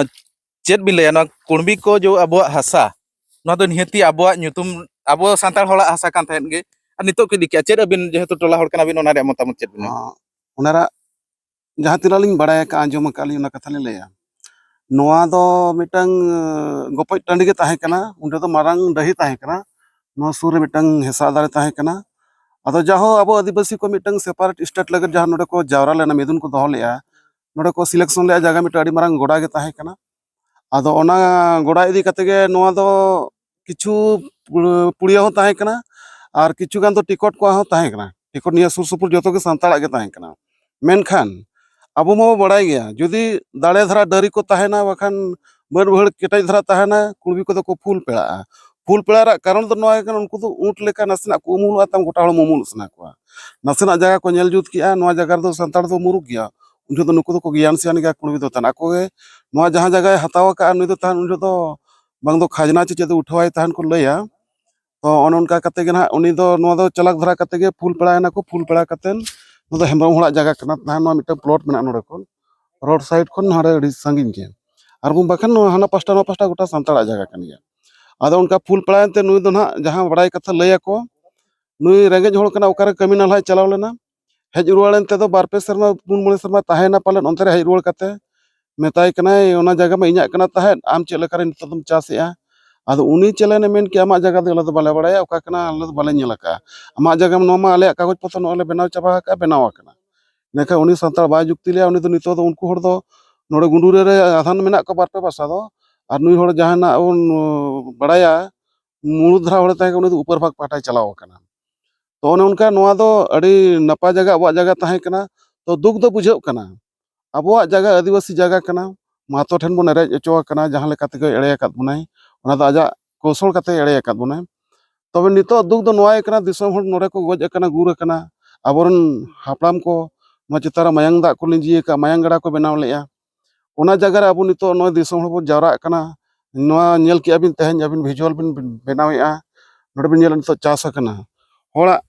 ᱪᱮᱫ ᱵᱤᱱ ᱞᱟᱹᱭᱟ, ᱱᱚᱣᱟ ᱠᱩᱬᱵᱤ ᱠᱚ ᱡᱮ ᱟᱵᱚᱣᱟᱜ ᱦᱟᱥᱟ, ᱱᱚᱣᱟ ᱫᱚ ᱱᱤᱦᱟᱹᱛᱤ ᱟᱵᱚᱣᱟᱜ ᱧᱩᱛᱩᱢ, ᱟᱵᱚ ᱥᱟᱱᱛᱟᱲ ᱦᱚᱲᱟᱜ ᱦᱟᱥᱟ ᱠᱟᱱ ᱛᱟᱦᱮᱸᱫ ᱜᱮ, ᱟᱨ ᱱᱤᱛᱚᱜ ᱠᱚ ᱤᱫᱤ ᱠᱮᱜᱼᱟ᱾ ᱪᱮᱫ ᱟᱹᱵᱤᱱ ᱡᱮᱦᱮᱛᱩ ᱴᱚᱞᱟ ᱦᱚᱲ ᱠᱟᱱᱟ ᱵᱤᱱ, ᱚᱱᱟ ᱨᱮᱭᱟᱜ ᱢᱚᱛᱟᱢᱚᱛ ᱪᱮᱫ ᱵᱤᱱ ᱞᱟᱹᱭᱟ? ᱚᱱᱟᱨᱟᱜ ᱡᱟᱦᱟᱸ ᱛᱤᱱᱟᱹᱜ ᱞᱤᱧ ᱵᱟᱲᱟᱭ ᱟᱠᱟᱫᱼᱟ, ᱟᱸᱡᱚᱢ ᱟᱠᱟᱫ ᱞᱤᱧ, ᱚᱱᱟ ᱠᱟᱛᱷᱟ ᱞᱤᱧ ᱞᱟᱹᱭᱟ᱾ ᱱᱚᱣᱟ ᱫᱚ ᱢᱤᱫᱴᱟᱝ, ᱮ, ᱜᱚᱯᱚᱡ ᱴᱟᱺᱰᱤ ᱜᱮ ᱛᱟᱦᱮᱸ ᱠᱟᱱᱟ᱾ ᱚᱸᱰᱮ ᱫᱚ ᱢᱟᱨᱟᱝ ᱰᱟᱹᱦᱤ ᱛᱟᱦᱮᱸ ᱠᱟᱱᱟ᱾ ᱱᱚᱣᱟ ᱥᱩᱨ ᱨᱮ ᱢᱤᱫᱴᱟᱝ ᱦᱮᱸᱥᱟᱜ ᱫᱟᱨᱮ ᱛᱟᱦᱮᱸ ᱠᱟᱱᱟ᱾ ᱟᱫᱚ ᱡᱟᱦᱳ, ᱟᱵᱚ ᱟᱹᱫᱤᱵᱟᱹᱥᱤ ᱠᱚ ᱢᱤᱫᱴᱟᱝ separate state ᱞᱟᱹᱜᱤᱫ ᱡᱟᱦᱟᱸ ᱱᱚᱰᱮ ᱠᱚ ᱡᱟᱣᱨᱟ ᱞᱮᱱᱟ, ᱢᱤᱫᱩᱱ ᱠᱚ ᱫᱚᱦᱚ ᱞᱮᱫᱼᱟ, ᱱᱚᱰᱮ ᱠᱚ selection ᱞᱮᱫᱼᱟ ᱡᱟᱭᱜᱟ, ᱢᱤᱫᱴᱟᱝ ᱟᱹᱰᱤ ᱢᱟᱨᱟᱝ ᱜᱚᱰᱟ ᱜᱮ ᱛᱟᱦᱮᱸ ᱠᱟᱱᱟ᱾ ᱟᱫᱚ ᱚᱱᱟ ᱜᱚᱰᱟ ᱤᱫᱤ ᱠᱟᱛᱮ ᱜᱮ ᱱᱚᱣᱟ ᱫᱚ ᱠᱤᱪᱷᱩ ᱯᱩᱲ-, ᱯᱩᱲᱤᱭᱟᱹ ᱦᱚᱸ ᱛᱟᱦᱮᱸ ᱠᱟᱱᱟ ᱟᱨ ᱠᱤᱪᱷᱩ ᱜᱟᱱ ᱫᱚ ᱴᱤᱠᱚᱴ ᱠᱚᱣᱟᱜ ᱦᱚᱸ ᱛᱟᱦᱮᱸ ᱠᱟᱱᱟ᱾ ᱴᱤᱠᱚᱴ ᱱᱤᱭᱟᱹ ᱥᱩᱨ ᱥᱩᱯᱩᱨ ᱡᱚᱛᱚ ᱜᱮ ᱥᱟᱱᱛᱟᱲᱟᱜ ᱜᱮ ᱛᱟᱦᱮᱸ ᱠᱟᱱᱟ᱾ ᱢᱮᱱᱠᱷᱟᱱ ᱟᱵᱚ ᱢᱟᱵᱚ ᱵᱟᱲᱟᱭ ᱜᱮᱭᱟ, ᱡᱩᱫᱤ ᱫᱟᱲᱮ ᱫᱷᱟᱨᱟ ᱰᱟᱹᱨᱤ ᱠᱚ ᱛᱟᱦᱮᱱᱟ, ᱵᱟᱠᱷᱟᱱ ᱵᱟᱹᱫ ᱵᱟᱹᱭᱦᱟᱹᱲ ᱠᱮᱴᱮᱡ ᱫᱷᱟᱨᱟ ᱛᱟᱦᱮᱱᱟ, ᱠᱩᱬᱵᱤ ᱠᱚᱫᱚ ᱠᱚ ᱯᱷᱩᱞ ᱯᱮᱲᱟᱜᱼᱟ᱾ ᱯᱷᱩᱞ ᱯᱮᱲᱟ ᱨᱮᱭᱟᱜ ᱠᱟᱨᱚᱱ ᱫᱚ ᱱᱚᱣᱟ ᱜᱮ ᱠᱟᱱᱟ, ᱩᱱᱠᱩ ᱫᱚ ᱩᱸᱴ ᱞᱮᱠᱟ ᱱᱟᱥᱮᱱᱟᱜ ᱠᱚ ᱩᱢᱩᱞᱚᱜᱼᱟ, ᱛᱟᱢ ᱜᱚᱴᱟ ᱦᱚᱲᱢᱚ ᱩᱢᱩᱞᱚᱜ ᱥᱟᱱᱟ ᱠᱚᱣᱟ᱾ ᱱᱟᱥᱮᱱᱟᱜ ᱡᱟᱭᱜᱟ ᱠᱚ ᱧᱮᱞ ᱡᱩᱛ ᱠᱮᱜᱼᱟ, ᱱᱚᱣᱟ ᱡᱟᱭᱜᱟ ᱨᱮᱫᱚ ᱥᱟᱱᱛᱟᱲ ᱫᱚ ᱢᱩᱨᱩᱠ ᱜᱮᱭᱟ, ᱩᱱ ᱡᱚᱦᱚᱜ ᱫᱚ ᱱᱩᱠᱩ ᱫᱚᱠᱚ ᱜᱮᱭᱟᱱ ᱥᱮᱭᱟᱱ ᱜᱮᱭᱟ, ᱠᱩᱬᱵᱤ ᱫᱚ ᱛᱟᱦᱮᱱ ᱟᱠᱚ ᱜᱮ᱾ ᱱᱚᱣᱟ ᱡᱟᱦᱟᱸ ᱡᱟᱭᱜᱟᱭ ᱦᱟᱛᱟᱣ ᱟᱠᱟᱫᱼᱟ, ᱱᱩᱭ ᱫᱚ ᱛᱟᱦᱮᱱ ᱩᱱ ᱡᱚᱦᱚᱜ ᱫᱚ ᱵᱟᱝ ᱫᱚ ᱠᱷᱟᱡᱽᱱᱟ ᱪᱮ ᱪᱮᱫ ᱩᱴᱷᱟᱹᱣᱟᱭ ᱛᱟᱦᱮᱱ ᱠᱚ ᱞᱟᱹᱭᱟ᱾ ᱛᱚ ᱚᱱᱮ ᱚᱱᱠᱟ ᱠᱟᱛᱮ ᱜᱮ ᱱᱟᱦᱟᱜ ᱩᱱᱤ ᱫᱚ ᱱᱚᱣᱟ ᱫᱚ ᱪᱟᱞᱟᱠ ᱫᱷᱟᱨᱟ ᱠᱟᱛᱮ ᱜᱮ ᱯᱷᱩᱞ ᱯᱮᱲᱟᱭᱮᱱᱟ ᱠᱚ᱾ ᱯᱷᱩᱞ ᱯᱮᱲᱟ ᱠᱟᱛᱮ ᱱᱚᱣᱟ ᱫᱚ ᱦᱮᱢᱵᱨᱚᱢ ᱦᱚᱲᱟᱜ ᱡᱟᱭᱜᱟ ᱠᱟᱱᱟ ᱛᱟᱦᱮᱸ, ᱱᱚᱣᱟ ᱢᱤᱫᱴᱟᱝ ᱯᱞᱚᱴ ᱢᱮᱱᱟᱜᱼᱟ ᱱᱚᱰᱮ ᱠᱷᱚᱱ, ᱨᱳᱰ ᱥᱟᱭᱤᱰ ᱠᱷᱚᱱ ᱦᱟᱸᱰᱮ ᱟᱹᱰᱤ ᱥᱟᱺᱜᱤᱧ ᱜᱮ᱾ ᱟᱨ ᱵᱟᱝ ᱵᱟᱠᱷᱟᱱ ᱱᱚᱣᱟ ᱦᱟᱱᱟ ᱯᱟᱥᱴᱟ ᱱᱚᱣᱟ ᱯᱟᱥᱴᱟ ᱜᱚᱴᱟ ᱥᱟᱱᱛᱟᱲᱟᱜ ᱡᱟᱭᱜᱟ ᱠᱟᱱ ᱜᱮᱭᱟ᱾ ᱟᱫᱚ ᱚᱱᱠᱟ ᱯᱷᱩᱞ ᱯᱮᱲᱟᱭᱮᱱ ᱛᱮ ᱱᱩᱭ ᱫᱚ ᱱᱟᱦᱟᱜ ᱡᱟᱦᱟᱸ ᱵᱟᱲᱟᱭ ᱠᱟᱛᱷᱟ ᱞᱟᱹᱭ ᱟᱠᱚ, ᱱᱩᱭ ᱨᱮᱸᱜᱮᱡ ᱦᱚᱲ ᱠᱟᱱᱟ, ᱚᱠᱟᱨᱮ ᱠᱟᱹᱢᱤ ᱱᱟᱞᱦᱟᱭ ᱪᱟᱞᱟᱣ ᱞᱮᱱᱟ, ᱦᱮᱡ ᱨᱩᱣᱟᱹᱲ ᱮᱱ ᱛᱮᱫᱚ ᱵᱟᱨ ᱯᱮ ᱥᱮᱨᱢᱟ, ᱯᱩᱱ ᱢᱚᱬᱮ ᱥᱮᱨᱢᱟ ᱛᱟᱦᱮᱸᱭᱮᱱᱟ ᱯᱟᱞᱮᱱ ᱚᱱᱛᱮ ᱨᱮ᱾ ᱦᱮᱡ ᱨᱩᱣᱟᱹᱲ ᱠᱟᱛᱮ ᱢᱮᱛᱟᱭ ᱠᱟᱱᱟᱭ, "ᱚᱱᱟ ᱡᱟᱭᱜᱟ ᱢᱟ ᱤᱧᱟᱹᱜ ᱠᱟᱱᱟ ᱛᱟᱦᱮᱸᱫ, ᱟᱢ ᱪᱮᱫ ᱞᱮᱠᱟᱨᱮ ᱱᱤᱛᱚᱜ ᱫᱚᱢ ᱪᱟᱥᱮᱜᱼᱟ?" ᱟᱫᱚ ᱩᱱᱤ ᱪᱮᱞᱮᱱ ᱮ ᱢᱮᱱ ᱠᱮᱜᱼᱟ, "ᱟᱢᱟᱜ ᱡᱟᱭᱜᱟ ᱫᱚ ᱟᱞᱮ ᱫᱚ ᱵᱟᱞᱮ ᱵᱟᱲᱟᱭᱟ, ᱚᱠᱟ ᱠᱟᱱᱟ ᱟᱞᱮ ᱫᱚ ᱵᱟᱞᱮ ᱧᱮᱞ ᱟᱠᱟᱫᱼᱟ, ᱟᱢᱟᱜ ᱡᱟᱭᱜᱟ ᱢᱟ, ᱱᱚᱣᱟ ᱢᱟ ᱟᱞᱮᱭᱟᱜ ᱠᱟᱜᱚᱡᱽ ᱯᱚᱛᱨᱚ ᱱᱚᱜᱼᱚᱭ ᱞᱮ ᱵᱮᱱᱟᱣ ᱪᱟᱵᱟ ᱟᱠᱟᱫᱼᱟ, ᱵᱮᱱᱟᱣ ᱟᱠᱟᱱᱟ᱾" ᱢᱮᱱᱠᱷᱟᱱ ᱩᱱᱤ ᱥᱟᱱᱛᱟᱲ ᱵᱟᱭ ᱡᱩᱠᱛᱤ ᱞᱮᱜᱼᱟ᱾ ᱩᱱᱤ ᱫᱚ ᱱᱤᱛᱚᱜ ᱫᱚ ᱩᱱᱠᱩ ᱦᱚᱲ ᱫᱚ ᱱᱚᱰᱮ ᱜᱩᱸᱰᱩᱨᱤ ᱨᱮ ᱟᱫᱷᱟᱱ ᱢᱮᱱᱟᱜ ᱠᱚᱣᱟ ᱵᱟᱨ ᱯᱮ ᱵᱟᱥᱟ ᱫᱚ, ᱟᱨ ᱱᱩᱭ ᱦᱚᱲ ᱡᱟᱦᱟᱱᱟᱜ ᱵᱚᱱ ᱵᱟᱲᱟᱭᱟ, ᱢᱩᱬᱩᱫ ᱫᱷᱟᱨᱟ ᱦᱚᱲᱮ ᱛᱟᱦᱮᱸ ᱠᱟᱱᱟ, ᱩᱱᱤ ᱫᱚ ᱩᱯᱟᱹᱨ ᱵᱷᱟᱜᱽ ᱯᱟᱦᱴᱟᱭ ᱪᱟᱞᱟᱣ ᱟᱠᱟᱱᱟ᱾ ᱛᱚ ᱚᱱᱮ ᱚᱱᱠᱟ ᱱᱚᱣᱟ ᱫᱚ ᱟᱹᱰᱤ ᱱᱟᱯᱟᱭ ᱡᱟᱭᱜᱟ, ᱟᱵᱚᱣᱟᱜ ᱡᱟᱭᱜᱟ ᱛᱟᱦᱮᱸ ᱠᱟᱱᱟ᱾ ᱛᱚ ᱫᱩᱠ ᱫᱚ ᱵᱩᱡᱷᱟᱹᱜ ᱠᱟᱱᱟ, ᱟᱵᱚᱣᱟᱜ ᱡᱟᱭᱜᱟ, ᱟᱹᱫᱤᱵᱟᱹᱥᱤ ᱡᱟᱭᱜᱟ ᱠᱟᱱᱟ, ᱢᱟᱦᱟᱛᱚ ᱴᱷᱮᱱ ᱵᱚᱱ ᱨᱮᱡ ᱦᱚᱪᱚ ᱟᱠᱟᱱᱟ, ᱡᱟᱦᱟᱸ ᱞᱮᱠᱟ ᱛᱮᱜᱮ ᱮᱲᱮ ᱟᱠᱟᱫ ᱵᱚᱱᱟᱭ, ᱚᱱᱟ ᱫᱚ ᱟᱡᱟᱜ ᱠᱚᱣᱥᱚᱞ ᱠᱟᱛᱮ ᱮᱲᱮ ᱟᱠᱟᱫ ᱵᱚᱱᱟᱭ᱾ ᱛᱚᱵᱮ ᱱᱤᱛᱚᱜ ᱫᱩᱠ ᱫᱚ ᱱᱚᱣᱟ ᱜᱮ ᱠᱟᱱᱟ, ᱫᱤᱥᱚᱢ ᱦᱚᱲ ᱱᱚᱰᱮ ᱠᱚ ᱜᱚᱡ ᱟᱠᱟᱱᱟ, ᱜᱩᱨ ᱟᱠᱟᱱᱟ, ᱟᱵᱚᱨᱮᱱ ᱦᱟᱯᱲᱟᱢ ᱠᱚ ᱱᱚᱣᱟ ᱪᱮᱛᱟᱱ ᱨᱮ ᱢᱟᱭᱟᱝ ᱫᱟᱜ ᱠᱚ ᱞᱤᱸᱡᱤ ᱟᱠᱟᱫ, ᱢᱟᱭᱟᱝ ᱜᱟᱰᱟ ᱠᱚ ᱵᱮᱱᱟᱣ ᱞᱮᱫᱼᱟ᱾ ᱚᱱᱟ ᱡᱟᱭᱜᱟ ᱨᱮ ᱟᱵᱚ ᱱᱤᱛᱚᱜ ᱱᱚᱜᱼᱚᱭ ᱫᱤᱥᱚᱢ ᱦᱚᱲ ᱵᱚᱱ ᱡᱟᱣᱨᱟᱜ ᱠᱟᱱᱟ᱾ ᱱᱚᱣᱟ ᱧᱮᱞ ᱠᱮᱜᱼᱟ ᱵᱤᱱ, ᱛᱮᱦᱮᱧ ᱟᱹᱵᱤᱱ ᱵᱷᱤᱡᱩᱣᱟᱞ ᱵᱤᱱ ᱵᱮᱱᱟᱣᱮᱫᱼᱟ, ᱱᱚᱰᱮ ᱵᱤᱱ ᱧᱮᱞᱟ ᱱᱤᱛᱚᱜ ᱪᱟᱥ ᱟᱠᱟᱱᱟ᱾ ᱦᱚᱲᱟᱜ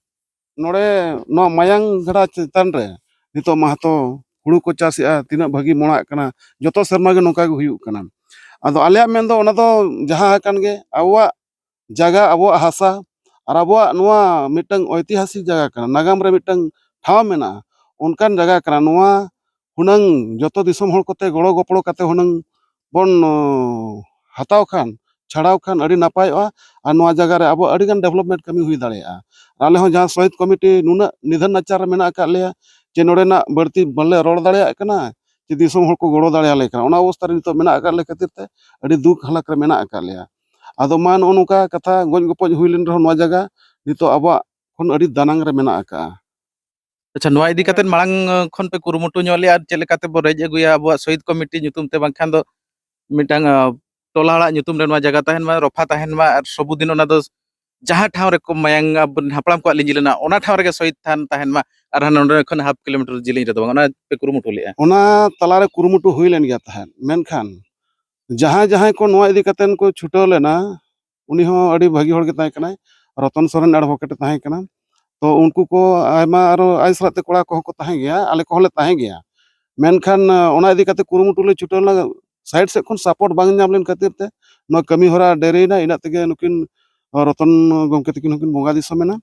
ᱱᱚᱰᱮ ᱱᱚᱣᱟ ᱢᱟᱭᱟᱝ ᱜᱟᱰᱟ ᱪᱮᱛᱟᱱ ᱨᱮ ᱱᱤᱛᱚᱜ ᱢᱟᱦᱟᱛᱚ ᱦᱩᱲᱩ ᱠᱚ ᱪᱟᱥᱮᱜᱼᱟ, ᱛᱤᱱᱟᱹᱜ ᱵᱷᱟᱹᱜᱤ ᱢᱚᱲᱟᱜ ᱠᱟᱱᱟ, ᱡᱚᱛᱚ ᱥᱮᱨᱢᱟ ᱜᱮ ᱱᱚᱝᱠᱟ ᱜᱮ ᱦᱩᱭᱩᱜ ᱠᱟᱱᱟ᱾ ᱟᱫᱚ ᱟᱞᱮᱭᱟᱜ ᱢᱮᱱ ᱫᱚ ᱚᱱᱟ ᱫᱚ ᱡᱟᱦᱟᱸ ᱟᱠᱟᱱ ᱜᱮ, ᱟᱵᱚᱣᱟᱜ ᱡᱟᱭᱜᱟ, ᱟᱵᱚᱣᱟᱜ ᱦᱟᱥᱟ ᱟᱨ ᱟᱵᱚᱣᱟᱜ ᱱᱚᱣᱟ ᱢᱤᱫᱴᱟᱝ ᱳᱭᱛᱤᱦᱟᱥᱤᱠ ᱡᱟᱭᱜᱟ ᱠᱟᱱᱟ, ᱱᱟᱜᱟᱢ ᱨᱮ ᱢᱤᱫᱴᱟᱝ ᱴᱷᱟᱶ ᱢᱮᱱᱟᱜᱼᱟ, ᱚᱱᱠᱟᱱ ᱡᱟᱭᱜᱟ ᱠᱟᱱᱟ᱾ ᱱᱚᱣᱟ ᱦᱩᱱᱟᱹᱝ ᱡᱚᱛᱚ ᱫᱤᱥᱚᱢ ᱦᱚᱲ ᱠᱚᱛᱮ ᱜᱚᱲᱚ ᱜᱚᱯᱚᱲᱚ ᱠᱟᱛᱮ ᱦᱩᱱᱟᱹᱝ ᱵᱚᱱ, ᱚ, ᱦᱟᱛᱟᱣ ᱠᱷᱟᱱ, ᱪᱷᱟᱲᱟᱣ ᱠᱷᱟᱱ ᱟᱹᱰᱤ ᱱᱟᱯᱟᱭᱚᱜᱼᱟ᱾ ᱟᱨ ᱱᱚᱣᱟ ᱡᱟᱭᱜᱟ ᱨᱮ ᱟᱵᱚ ᱟᱹᱰᱤᱜᱟᱱ ᱰᱮᱵᱷᱞᱚᱯᱢᱮᱱᱴ ᱠᱟᱹᱢᱤ ᱦᱩᱭ ᱫᱟᱲᱮᱭᱟᱜᱼᱟ᱾ ᱟᱨ ᱟᱞᱮ ᱦᱚᱸ ᱡᱟᱦᱟᱸ ᱥᱚᱦᱤᱫ ᱠᱚᱢᱤᱴᱤ ᱱᱩᱱᱟᱹᱜ ᱱᱤᱫᱷᱟᱹᱱ ᱱᱟᱪᱟᱨ ᱨᱮ ᱢᱮᱱᱟᱜ ᱟᱠᱟᱫ ᱞᱮᱭᱟ ᱡᱮ ᱱᱚᱰᱮᱱᱟᱜ ᱵᱟᱹᱲᱛᱤ ᱵᱟᱞᱮ ᱨᱚᱲ ᱫᱟᱲᱮᱭᱟᱜ ᱠᱟᱱᱟ, ᱡᱮ ᱫᱤᱥᱚᱢ ᱦᱚᱲ ᱠᱚ ᱜᱚᱲᱚ ᱫᱟᱲᱮᱭᱟᱞᱮ ᱠᱟᱱᱟ᱾ ᱚᱱᱟ ᱚᱵᱚᱥᱛᱷᱟ ᱨᱮ ᱱᱤᱛᱚᱜ ᱢᱮᱱᱟᱜ ᱟᱠᱟᱫ ᱞᱮ ᱠᱷᱟᱹᱛᱤᱨ ᱛᱮ ᱟᱹᱰᱤ ᱫᱩᱠ ᱦᱟᱞᱟᱛ ᱨᱮ ᱢᱮᱱᱟᱜ ᱟᱠᱟᱫ ᱞᱮᱭᱟ᱾ ᱟᱫᱚ ᱢᱟ ᱱᱚᱜᱼᱚ ᱱᱚᱝᱠᱟ ᱠᱟᱛᱷᱟ, ᱜᱚᱡ ᱜᱚᱯᱚᱡ ᱦᱩᱭ ᱞᱮᱱ ᱨᱮᱦᱚᱸ ᱱᱚᱣᱟ ᱡᱟᱭᱜᱟ ᱱᱤᱛᱚᱜ ᱟᱵᱚᱣᱟᱜ ᱠᱷᱚᱱ ᱟᱹᱰᱤ ᱫᱟᱱᱟᱝ ᱨᱮ ᱢᱮᱱᱟᱜ ᱟᱠᱟᱫᱼᱟ᱾ ᱟᱪᱪᱷᱟ, ᱱᱚᱣᱟ ᱤᱫᱤ ᱠᱟᱛᱮ ᱢᱟᱲᱟᱝ, ᱟᱸ, ᱠᱷᱚᱱ ᱯᱮ ᱠᱩᱨᱩᱢᱩᱴᱩ ᱧᱚᱜ ᱞᱮᱜᱼᱟ, ᱪᱮᱫ ᱞᱮᱠᱟᱛᱮ ᱵᱚ ᱨᱮᱡ ᱟᱹᱜᱩᱭᱟ ᱟᱵᱚᱣᱟᱜ ᱥᱚᱦᱤᱫ ᱠᱚᱢᱤᱴᱤ ᱧᱩᱛᱩᱢ ᱛᱮ, ᱵᱟᱝᱠᱷᱟᱱ ᱫᱚ ᱢᱤᱫᱴᱟᱝ, ᱟᱸ, ᱴᱚᱞᱟ ᱦᱚᱲᱟᱜ ᱧᱩᱛᱩᱢ ᱨᱮ ᱱᱚᱣᱟ ᱡᱟᱭᱜᱟ ᱛᱟᱦᱮᱱ ᱢᱟ, ᱨᱚᱯᱷᱟ ᱛᱟᱦᱮᱱ ᱢᱟ, ᱟᱨ ᱥᱚᱵᱩᱫᱤᱱ ᱚᱱᱟ ᱫᱚ ᱡᱟᱦᱟᱸ ᱴᱷᱟᱶ ᱨᱮᱠᱚ ᱢᱟᱭᱟᱝ ᱟᱵᱚ ᱦᱟᱯᱲᱟᱢ ᱠᱚᱣᱟᱜ ᱞᱤᱸᱡᱤ ᱞᱮᱱᱟ, ᱚᱱᱟ ᱴᱷᱟᱶ ᱨᱮᱜᱮ ᱥᱚᱦᱤᱫ ᱛᱷᱟᱱ ᱛᱟᱦᱮᱱ ᱢᱟ, ᱟᱨ ᱦᱟᱱᱟ ᱱᱚᱰᱮ ᱠᱷᱚᱱ ᱦᱟᱯ ᱠᱤᱞᱳᱢᱤᱴᱟᱨ ᱡᱮᱞᱮᱧ ᱨᱮᱫᱚ ᱵᱟᱝ, ᱚᱱᱟ ᱯᱮ ᱠᱩᱨᱩᱢᱩᱴᱩ ᱞᱮᱜᱼᱟ? ᱚᱱᱟ ᱛᱟᱞᱟᱨᱮ ᱠᱩᱨᱩᱢᱩᱴᱩ ᱦᱩᱭ ᱞᱮᱱ ᱜᱮᱭᱟ ᱛᱟᱦᱮᱸᱫ, ᱢᱮᱱᱠᱷᱟᱱ ᱡᱟᱦᱟᱸᱭ ᱡᱟᱦᱟᱸᱭ ᱠᱚ ᱱᱚᱣᱟ ᱤᱫᱤ ᱠᱟᱛᱮ ᱠᱚ ᱪᱷᱩᱴᱟᱹᱣ ᱞᱮᱱᱟ, ᱩᱱᱤ ᱦᱚᱸ ᱟᱹᱰᱤ ᱵᱷᱟᱹᱜᱤ ᱦᱚᱲ ᱜᱮ ᱛᱟᱦᱮᱸ ᱠᱟᱱᱟᱭ, ᱨᱚᱛᱚᱱ ᱥᱚᱨᱮᱱ ᱮᱰᱵᱷᱳᱠᱮᱴ ᱮ ᱛᱟᱦᱮᱸ ᱠᱟᱱᱟ᱾ ᱛᱚ ᱩᱱᱠᱩ ᱠᱚ ᱟᱭᱢᱟ ᱟᱨᱚ ᱟᱡ ᱥᱟᱞᱟᱜ ᱛᱮ ᱠᱚᱲᱟ ᱠᱚᱦᱚᱸ ᱠᱚ ᱛᱟᱦᱮᱸ ᱜᱮᱭᱟ, ᱟᱞᱮ ᱠᱚᱦᱚᱸ ᱞᱮ ᱛᱟᱦᱮᱸ ᱜᱮᱭᱟ᱾ ᱢᱮᱱᱠᱷᱟᱱ, ᱟᱸ, ᱚᱱᱟ ᱤᱫᱤ ᱠᱟᱛᱮ ᱠᱩᱨᱩᱢᱩᱴᱩ ᱞᱮ ᱪᱷᱩᱴᱟᱹᱣ ᱞᱮᱱᱟ, ᱥᱟᱭᱤᱰ ᱥᱮᱫ ᱠᱷᱚᱱ ᱥᱟᱯᱳᱨᱴ ᱵᱟᱝ ᱧᱟᱢ ᱞᱮᱱ ᱠᱷᱟᱹᱛᱤᱨ ᱛᱮ ᱱᱚᱣᱟ ᱠᱟᱹᱢᱤ ᱦᱚᱨᱟ ᱰᱮᱨᱤᱭᱮᱱᱟ᱾ ᱤᱱᱟᱹᱜ ᱛᱮᱜᱮ ᱱᱩᱠᱤᱱ, ᱟᱸ, ᱨᱚᱛᱚᱱ ᱜᱚᱢᱠᱮ ᱛᱟᱹᱠᱤᱱ ᱦᱚᱸᱠᱤᱱ ᱵᱚᱸᱜᱟ ᱫᱤᱥᱚᱢ ᱮᱱᱟ᱾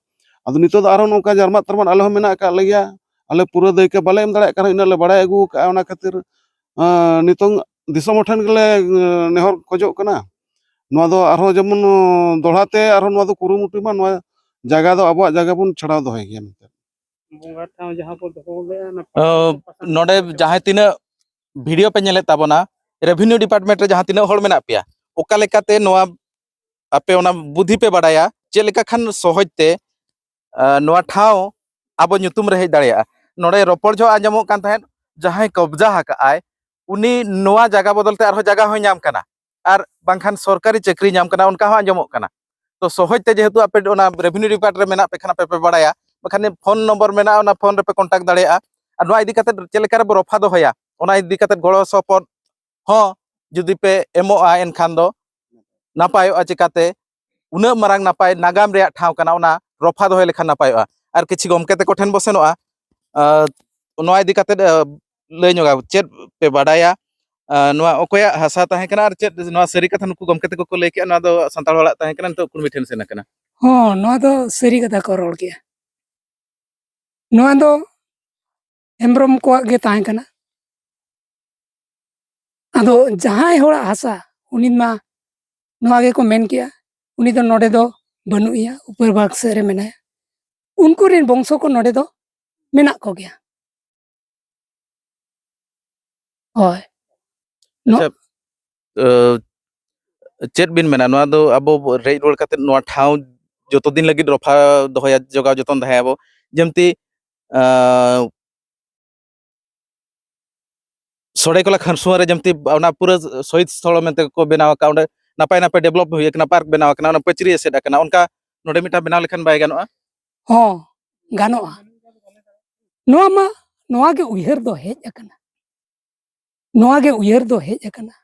ᱟᱫᱚ ᱱᱤᱛᱚᱜ ᱫᱚ ᱟᱨᱦᱚᱸ ᱱᱚᱝᱠᱟ ᱡᱟᱨᱢᱟᱜ ᱛᱟᱨᱢᱟᱜ ᱟᱞᱮ ᱦᱚᱸ ᱢᱮᱱᱟᱜ ᱟᱠᱟᱫ ᱞᱮᱜᱮᱭᱟ᱾ ᱟᱞᱮ ᱯᱩᱨᱟᱹ ᱫᱟᱹᱭᱠᱟᱹ ᱵᱟᱞᱮ ᱮᱢ ᱫᱟᱲᱮᱭᱟᱜ ᱠᱟᱱᱟ, ᱤᱱᱟᱹᱜ ᱞᱮ ᱵᱟᱲᱟᱭ ᱟᱹᱜᱩ ᱟᱠᱟᱫᱼᱟ᱾ ᱚᱱᱟ ᱠᱷᱟᱹᱛᱤᱨ, ᱟᱸ, ᱱᱤᱛᱚᱝ ᱫᱤᱥᱚᱢ ᱦᱚᱲ ᱴᱷᱮᱱ ᱜᱮᱞᱮ, ᱟᱸ, ᱱᱮᱦᱚᱨ ᱠᱷᱚᱡᱚᱜ ᱠᱟᱱᱟ, ᱱᱚᱣᱟ ᱫᱚ ᱟᱨᱦᱚᱸ ᱡᱮᱢᱚᱱ, ᱟᱸ, ᱫᱚᱦᱲᱟ ᱛᱮ ᱟᱨᱦᱚᱸ ᱱᱚᱣᱟ ᱫᱚ ᱠᱩᱨᱩᱢᱩᱴᱩᱭ ᱢᱟ, ᱱᱚᱣᱟ ᱡᱟᱭᱜᱟ ᱫᱚ ᱟᱵᱚᱣᱟᱜ ᱡᱟᱭᱜᱟ ᱵᱚᱱ ᱪᱷᱟᱲᱟᱣ ᱫᱚᱦᱚᱭ ᱜᱮᱭᱟ ᱢᱮᱱᱛᱮ᱾ ᱵᱚᱸᱜᱟ ᱴᱷᱟᱶ ᱡᱟᱦᱟᱸ ᱵᱚ ᱫᱚᱦᱚ ᱞᱮᱜᱼᱟ, ᱚᱱᱟ ᱚ, ᱯᱟᱥᱟᱱ ᱱᱚᱰᱮ ᱯᱟᱥᱟᱱ ᱡᱟᱦᱟᱸ ᱛᱤᱱᱟᱹᱜ ᱵᱷᱤᱰᱤᱭᱳ ᱯᱮ ᱧᱮᱞᱮᱫ ᱛᱟᱵᱚᱱᱟ, ᱨᱮᱵᱷᱮᱱᱤᱭᱩ ᱰᱤᱯᱟᱨᱴᱢᱮᱱᱴ ᱨᱮ ᱡᱟᱦᱟᱸ ᱛᱤᱱᱟᱹᱜ ᱦᱚᱲ ᱢᱮᱱᱟᱜ ᱯᱮᱭᱟ, ᱚᱠᱟ ᱞᱮᱠᱟᱛᱮ ᱱᱚᱣᱟ, ᱟᱯᱮ ᱚᱱᱟ ᱵᱩᱫᱷᱤ ᱯᱮ ᱵᱟᱲᱟᱭᱟ, ᱪᱮᱫ ᱞᱮᱠᱟ ᱠᱷᱟᱱ ᱥᱚᱦᱚᱡ ᱛᱮ ᱟᱸ, ᱱᱚᱣᱟ ᱴᱷᱟᱶ ᱟᱵᱚ ᱧᱩᱛᱩᱢ ᱨᱮ ᱦᱮᱡ ᱫᱟᱲᱮᱭᱟᱜᱼᱟ? ᱱᱚᱰᱮ ᱨᱚᱯᱚᱲ ᱡᱚᱦᱚᱜ ᱟᱸᱡᱚᱢᱚᱜ ᱠᱟᱱ ᱛᱟᱦᱮᱸᱫ, ᱡᱟᱦᱟᱸᱭ ᱠᱚᱵᱽᱡᱟ ᱟᱠᱟᱫ ᱟᱭ, ᱩᱱᱤ ᱱᱚᱣᱟ ᱡᱟᱭᱜᱟ ᱵᱚᱫᱚᱞ ᱛᱮ ᱟᱨᱦᱚᱸ ᱡᱟᱭᱜᱟ ᱦᱚᱸᱭ ᱧᱟᱢ ᱠᱟᱱᱟ, ᱟᱨ ᱵᱟᱝᱠᱷᱟᱱ ᱥᱚᱨᱠᱟᱨᱤ ᱪᱟᱹᱠᱨᱤ ᱧᱟᱢ ᱠᱟᱱᱟ, ᱚᱱᱠᱟ ᱦᱚᱸ ᱟᱸᱡᱚᱢᱚᱜ ᱠᱟᱱᱟ᱾ ᱛᱚ ᱥᱚᱦᱚᱡ ᱛᱮ ᱡᱮᱦᱮᱛᱩ ᱟᱯᱮ ᱚᱱᱟ ᱨᱮᱵᱷᱮᱱᱤᱭᱩ ᱰᱤᱯᱟᱨᱴ ᱨᱮ ᱢᱮᱱᱟᱜ ᱯᱮ ᱠᱷᱟᱱ, ᱟᱯᱮ ᱯᱮ ᱵᱟᱲᱟᱭᱟ, ᱵᱟᱠᱷᱟᱱ ᱯᱷᱳᱱ ᱱᱚᱢᱵᱚᱨ ᱢᱮᱱᱟᱜᱼᱟ, ᱚᱱᱟ ᱯᱷᱳᱱ ᱨᱮᱯᱮ ᱠᱚᱱᱴᱟᱠᱴ ᱫᱟᱲᱮᱭᱟᱜᱼᱟ᱾ ᱟᱨ ᱱᱚᱣᱟ ᱤᱫᱤ ᱠᱟᱛᱮ ᱪᱮᱫ ᱞᱮᱠᱟ ᱨᱮᱵᱚ ᱨᱚᱯᱷᱟ ᱫᱚᱦᱚᱭᱟ, ᱚᱱᱟ ᱤᱫᱤ ᱠᱟᱛᱮ ᱜᱚᱲᱚ ᱥᱚᱯᱚᱦᱚᱫ ᱦᱚᱸ ᱡᱩᱫᱤ ᱯᱮ ᱮᱢᱚᱜᱼᱟ, ᱮᱱᱠᱷᱟᱱ ᱫᱚ ᱱᱟᱯᱟᱭᱚᱜᱼᱟ᱾ ᱪᱤᱠᱟᱛᱮ ᱩᱱᱟᱹᱜ ᱢᱟᱨᱟᱝ ᱱᱟᱯᱟᱭ ᱱᱟᱜᱟᱢ ᱨᱮᱭᱟᱜ ᱴᱷᱟᱶ ᱠᱟᱱᱟ, ᱚᱱᱟ ᱨᱚᱯᱷᱟ ᱫᱚᱦᱚᱭ ᱞᱮᱠᱷᱟᱱ ᱱᱟᱯᱟᱭᱚᱜᱼᱟ᱾ ᱟᱨ ᱠᱤᱪᱷᱤ ᱜᱚᱢᱠᱮ ᱛᱟᱠᱚ ᱴᱷᱮᱱ ᱵᱚ ᱥᱮᱱᱚᱜᱼᱟ᱾ ᱟᱸ, ᱱᱚᱣᱟ ᱤᱫᱤ ᱠᱟᱛᱮ, ᱟᱸ, ᱞᱟᱹᱭ ᱧᱚᱜᱟ, ᱪᱮᱫ ᱯᱮ ᱵᱟᱰᱟᱭᱟ? ᱟᱸ, ᱱᱚᱣᱟ ᱚᱠᱚᱭᱟᱜ ᱦᱟᱥᱟ ᱛᱟᱦᱮᱸ ᱠᱟᱱᱟ ᱟᱨ ᱪᱮᱫ ᱱᱚᱣᱟ ᱥᱟᱹᱨᱤ ᱠᱟᱛᱷᱟ ᱱᱩᱠᱩ ᱜᱚᱢᱠᱮ ᱛᱟᱠᱚ ᱠᱚ ᱞᱟᱹᱭ ᱠᱮᱜᱼᱟ, ᱱᱚᱣᱟ ᱫᱚ ᱥᱟᱱᱛᱟᱲ ᱦᱚᱲᱟᱜ ᱛᱟᱦᱮᱸ ᱠᱟᱱᱟ, ᱱᱤᱛᱚᱜ ᱠᱩᱲᱢᱤ ᱴᱷᱮᱱ ᱥᱮᱱ ᱟᱠᱟᱱᱟ? ᱦᱚᱸ, ᱱᱚᱣᱟ ᱫᱚ ᱥᱟᱹᱨᱤ ᱠᱟᱛᱷᱟ ᱠᱚ ᱨᱚᱲ ᱠᱮᱜᱼᱟ᱾ ᱱᱚᱣᱟ ᱫᱚ ᱦᱮᱢᱵᱨᱚᱢ ᱠᱚᱣᱟᱜ ᱜᱮ ᱛᱟᱦᱮᱸ ᱠᱟᱱᱟ᱾ ᱟᱫᱚ ᱡᱟᱦᱟᱸᱭ ᱦᱚᱲᱟᱜ ᱦᱟᱥᱟ, ᱩᱱᱤ ᱢᱟ ᱱᱚᱣᱟ ᱜᱮᱠᱚ ᱢᱮᱱ ᱠᱮᱜᱼᱟ, ᱩᱱᱤ ᱫᱚ ᱱᱚᱰᱮ ᱫᱚ ᱵᱟᱹᱱᱩᱜ ᱮᱭᱟ, ᱩᱯᱚᱨ ᱵᱷᱟᱜᱽ ᱥᱮᱫ ᱨᱮ ᱢᱮᱱᱟᱭᱟ᱾ ᱩᱱᱠᱩ ᱨᱮᱱ ᱵᱚᱝᱥᱚ ᱠᱚ ᱱᱚᱰᱮ ᱫᱚ ᱢᱮᱱᱟᱜ ᱠᱚᱜᱮᱭᱟ᱾ ᱦᱳᱭ᱾ ᱱᱚ- ᱟᱪᱪᱷᱟ, ᱟᱹ, ᱪᱮᱫ ᱵᱤᱱ ᱢᱮᱱᱟ, ᱱᱚᱣᱟ ᱫᱚ ᱟᱵᱚ ᱨᱮᱡ ᱨᱩᱣᱟᱹᱲ ᱠᱟᱛᱮ ᱱᱚᱣᱟ ᱴᱷᱟᱶ ᱡᱚᱛᱚ ᱫᱤᱱ ᱞᱟᱹᱜᱤᱫ ᱨᱚᱯᱷᱟ ᱫᱚᱦᱚᱭᱟ, ᱡᱚᱜᱟᱣ ᱡᱚᱛᱚᱱ ᱫᱚᱦᱚᱭᱟᱵᱚ? ᱡᱮᱢᱛᱤ, ᱟᱸ, ᱥᱚᱲᱮᱠᱚᱞᱟ ᱠᱷᱟᱨᱥᱚᱣᱟ ᱨᱮ ᱡᱮᱢᱛᱤ ᱚᱱᱟ ᱯᱩᱨᱟᱹ ᱥᱚᱦᱤᱫ ᱥᱛᱷᱚᱞ ᱢᱮᱱᱛᱮ ᱠᱚ ᱵᱮᱱᱟᱣ ᱟᱠᱟᱫ, ᱚᱸᱰᱮ ᱱᱟᱯᱟᱭ ᱱᱟᱯᱟᱭ ᱰᱮᱵᱷᱞᱚᱯ ᱦᱩᱭ ᱟᱠᱟᱱᱟ, ᱯᱟᱨᱠ ᱵᱮᱱᱟᱣ ᱟᱠᱟᱱᱟ, ᱚᱱᱟ ᱯᱟᱹᱪᱨᱤ ᱮᱥᱮᱫ ᱟᱠᱟᱱᱟ, ᱚᱱᱠᱟ ᱱᱚᱰᱮ ᱢᱤᱫᱴᱟᱝ ᱵᱮᱱᱟᱣ ᱞᱮᱠᱷᱟᱱ ᱵᱟᱭ ᱜᱟᱱᱚᱜᱼᱟ? ᱦᱚᱸ, ᱜᱟᱱᱚᱜᱼᱟ᱾ ᱱᱚᱣᱟ ᱢᱟ, ᱱᱚᱣᱟ ᱜᱮ ᱩᱭᱦᱟᱹᱨ ᱫᱚ ᱦᱮᱡ ᱟᱠᱟᱱᱟ, ᱱᱚᱣᱟ ᱜᱮ ᱩᱭᱦᱟᱹᱨ ᱫᱚ ᱦᱮᱡ ᱟᱠᱟᱱᱟ᱾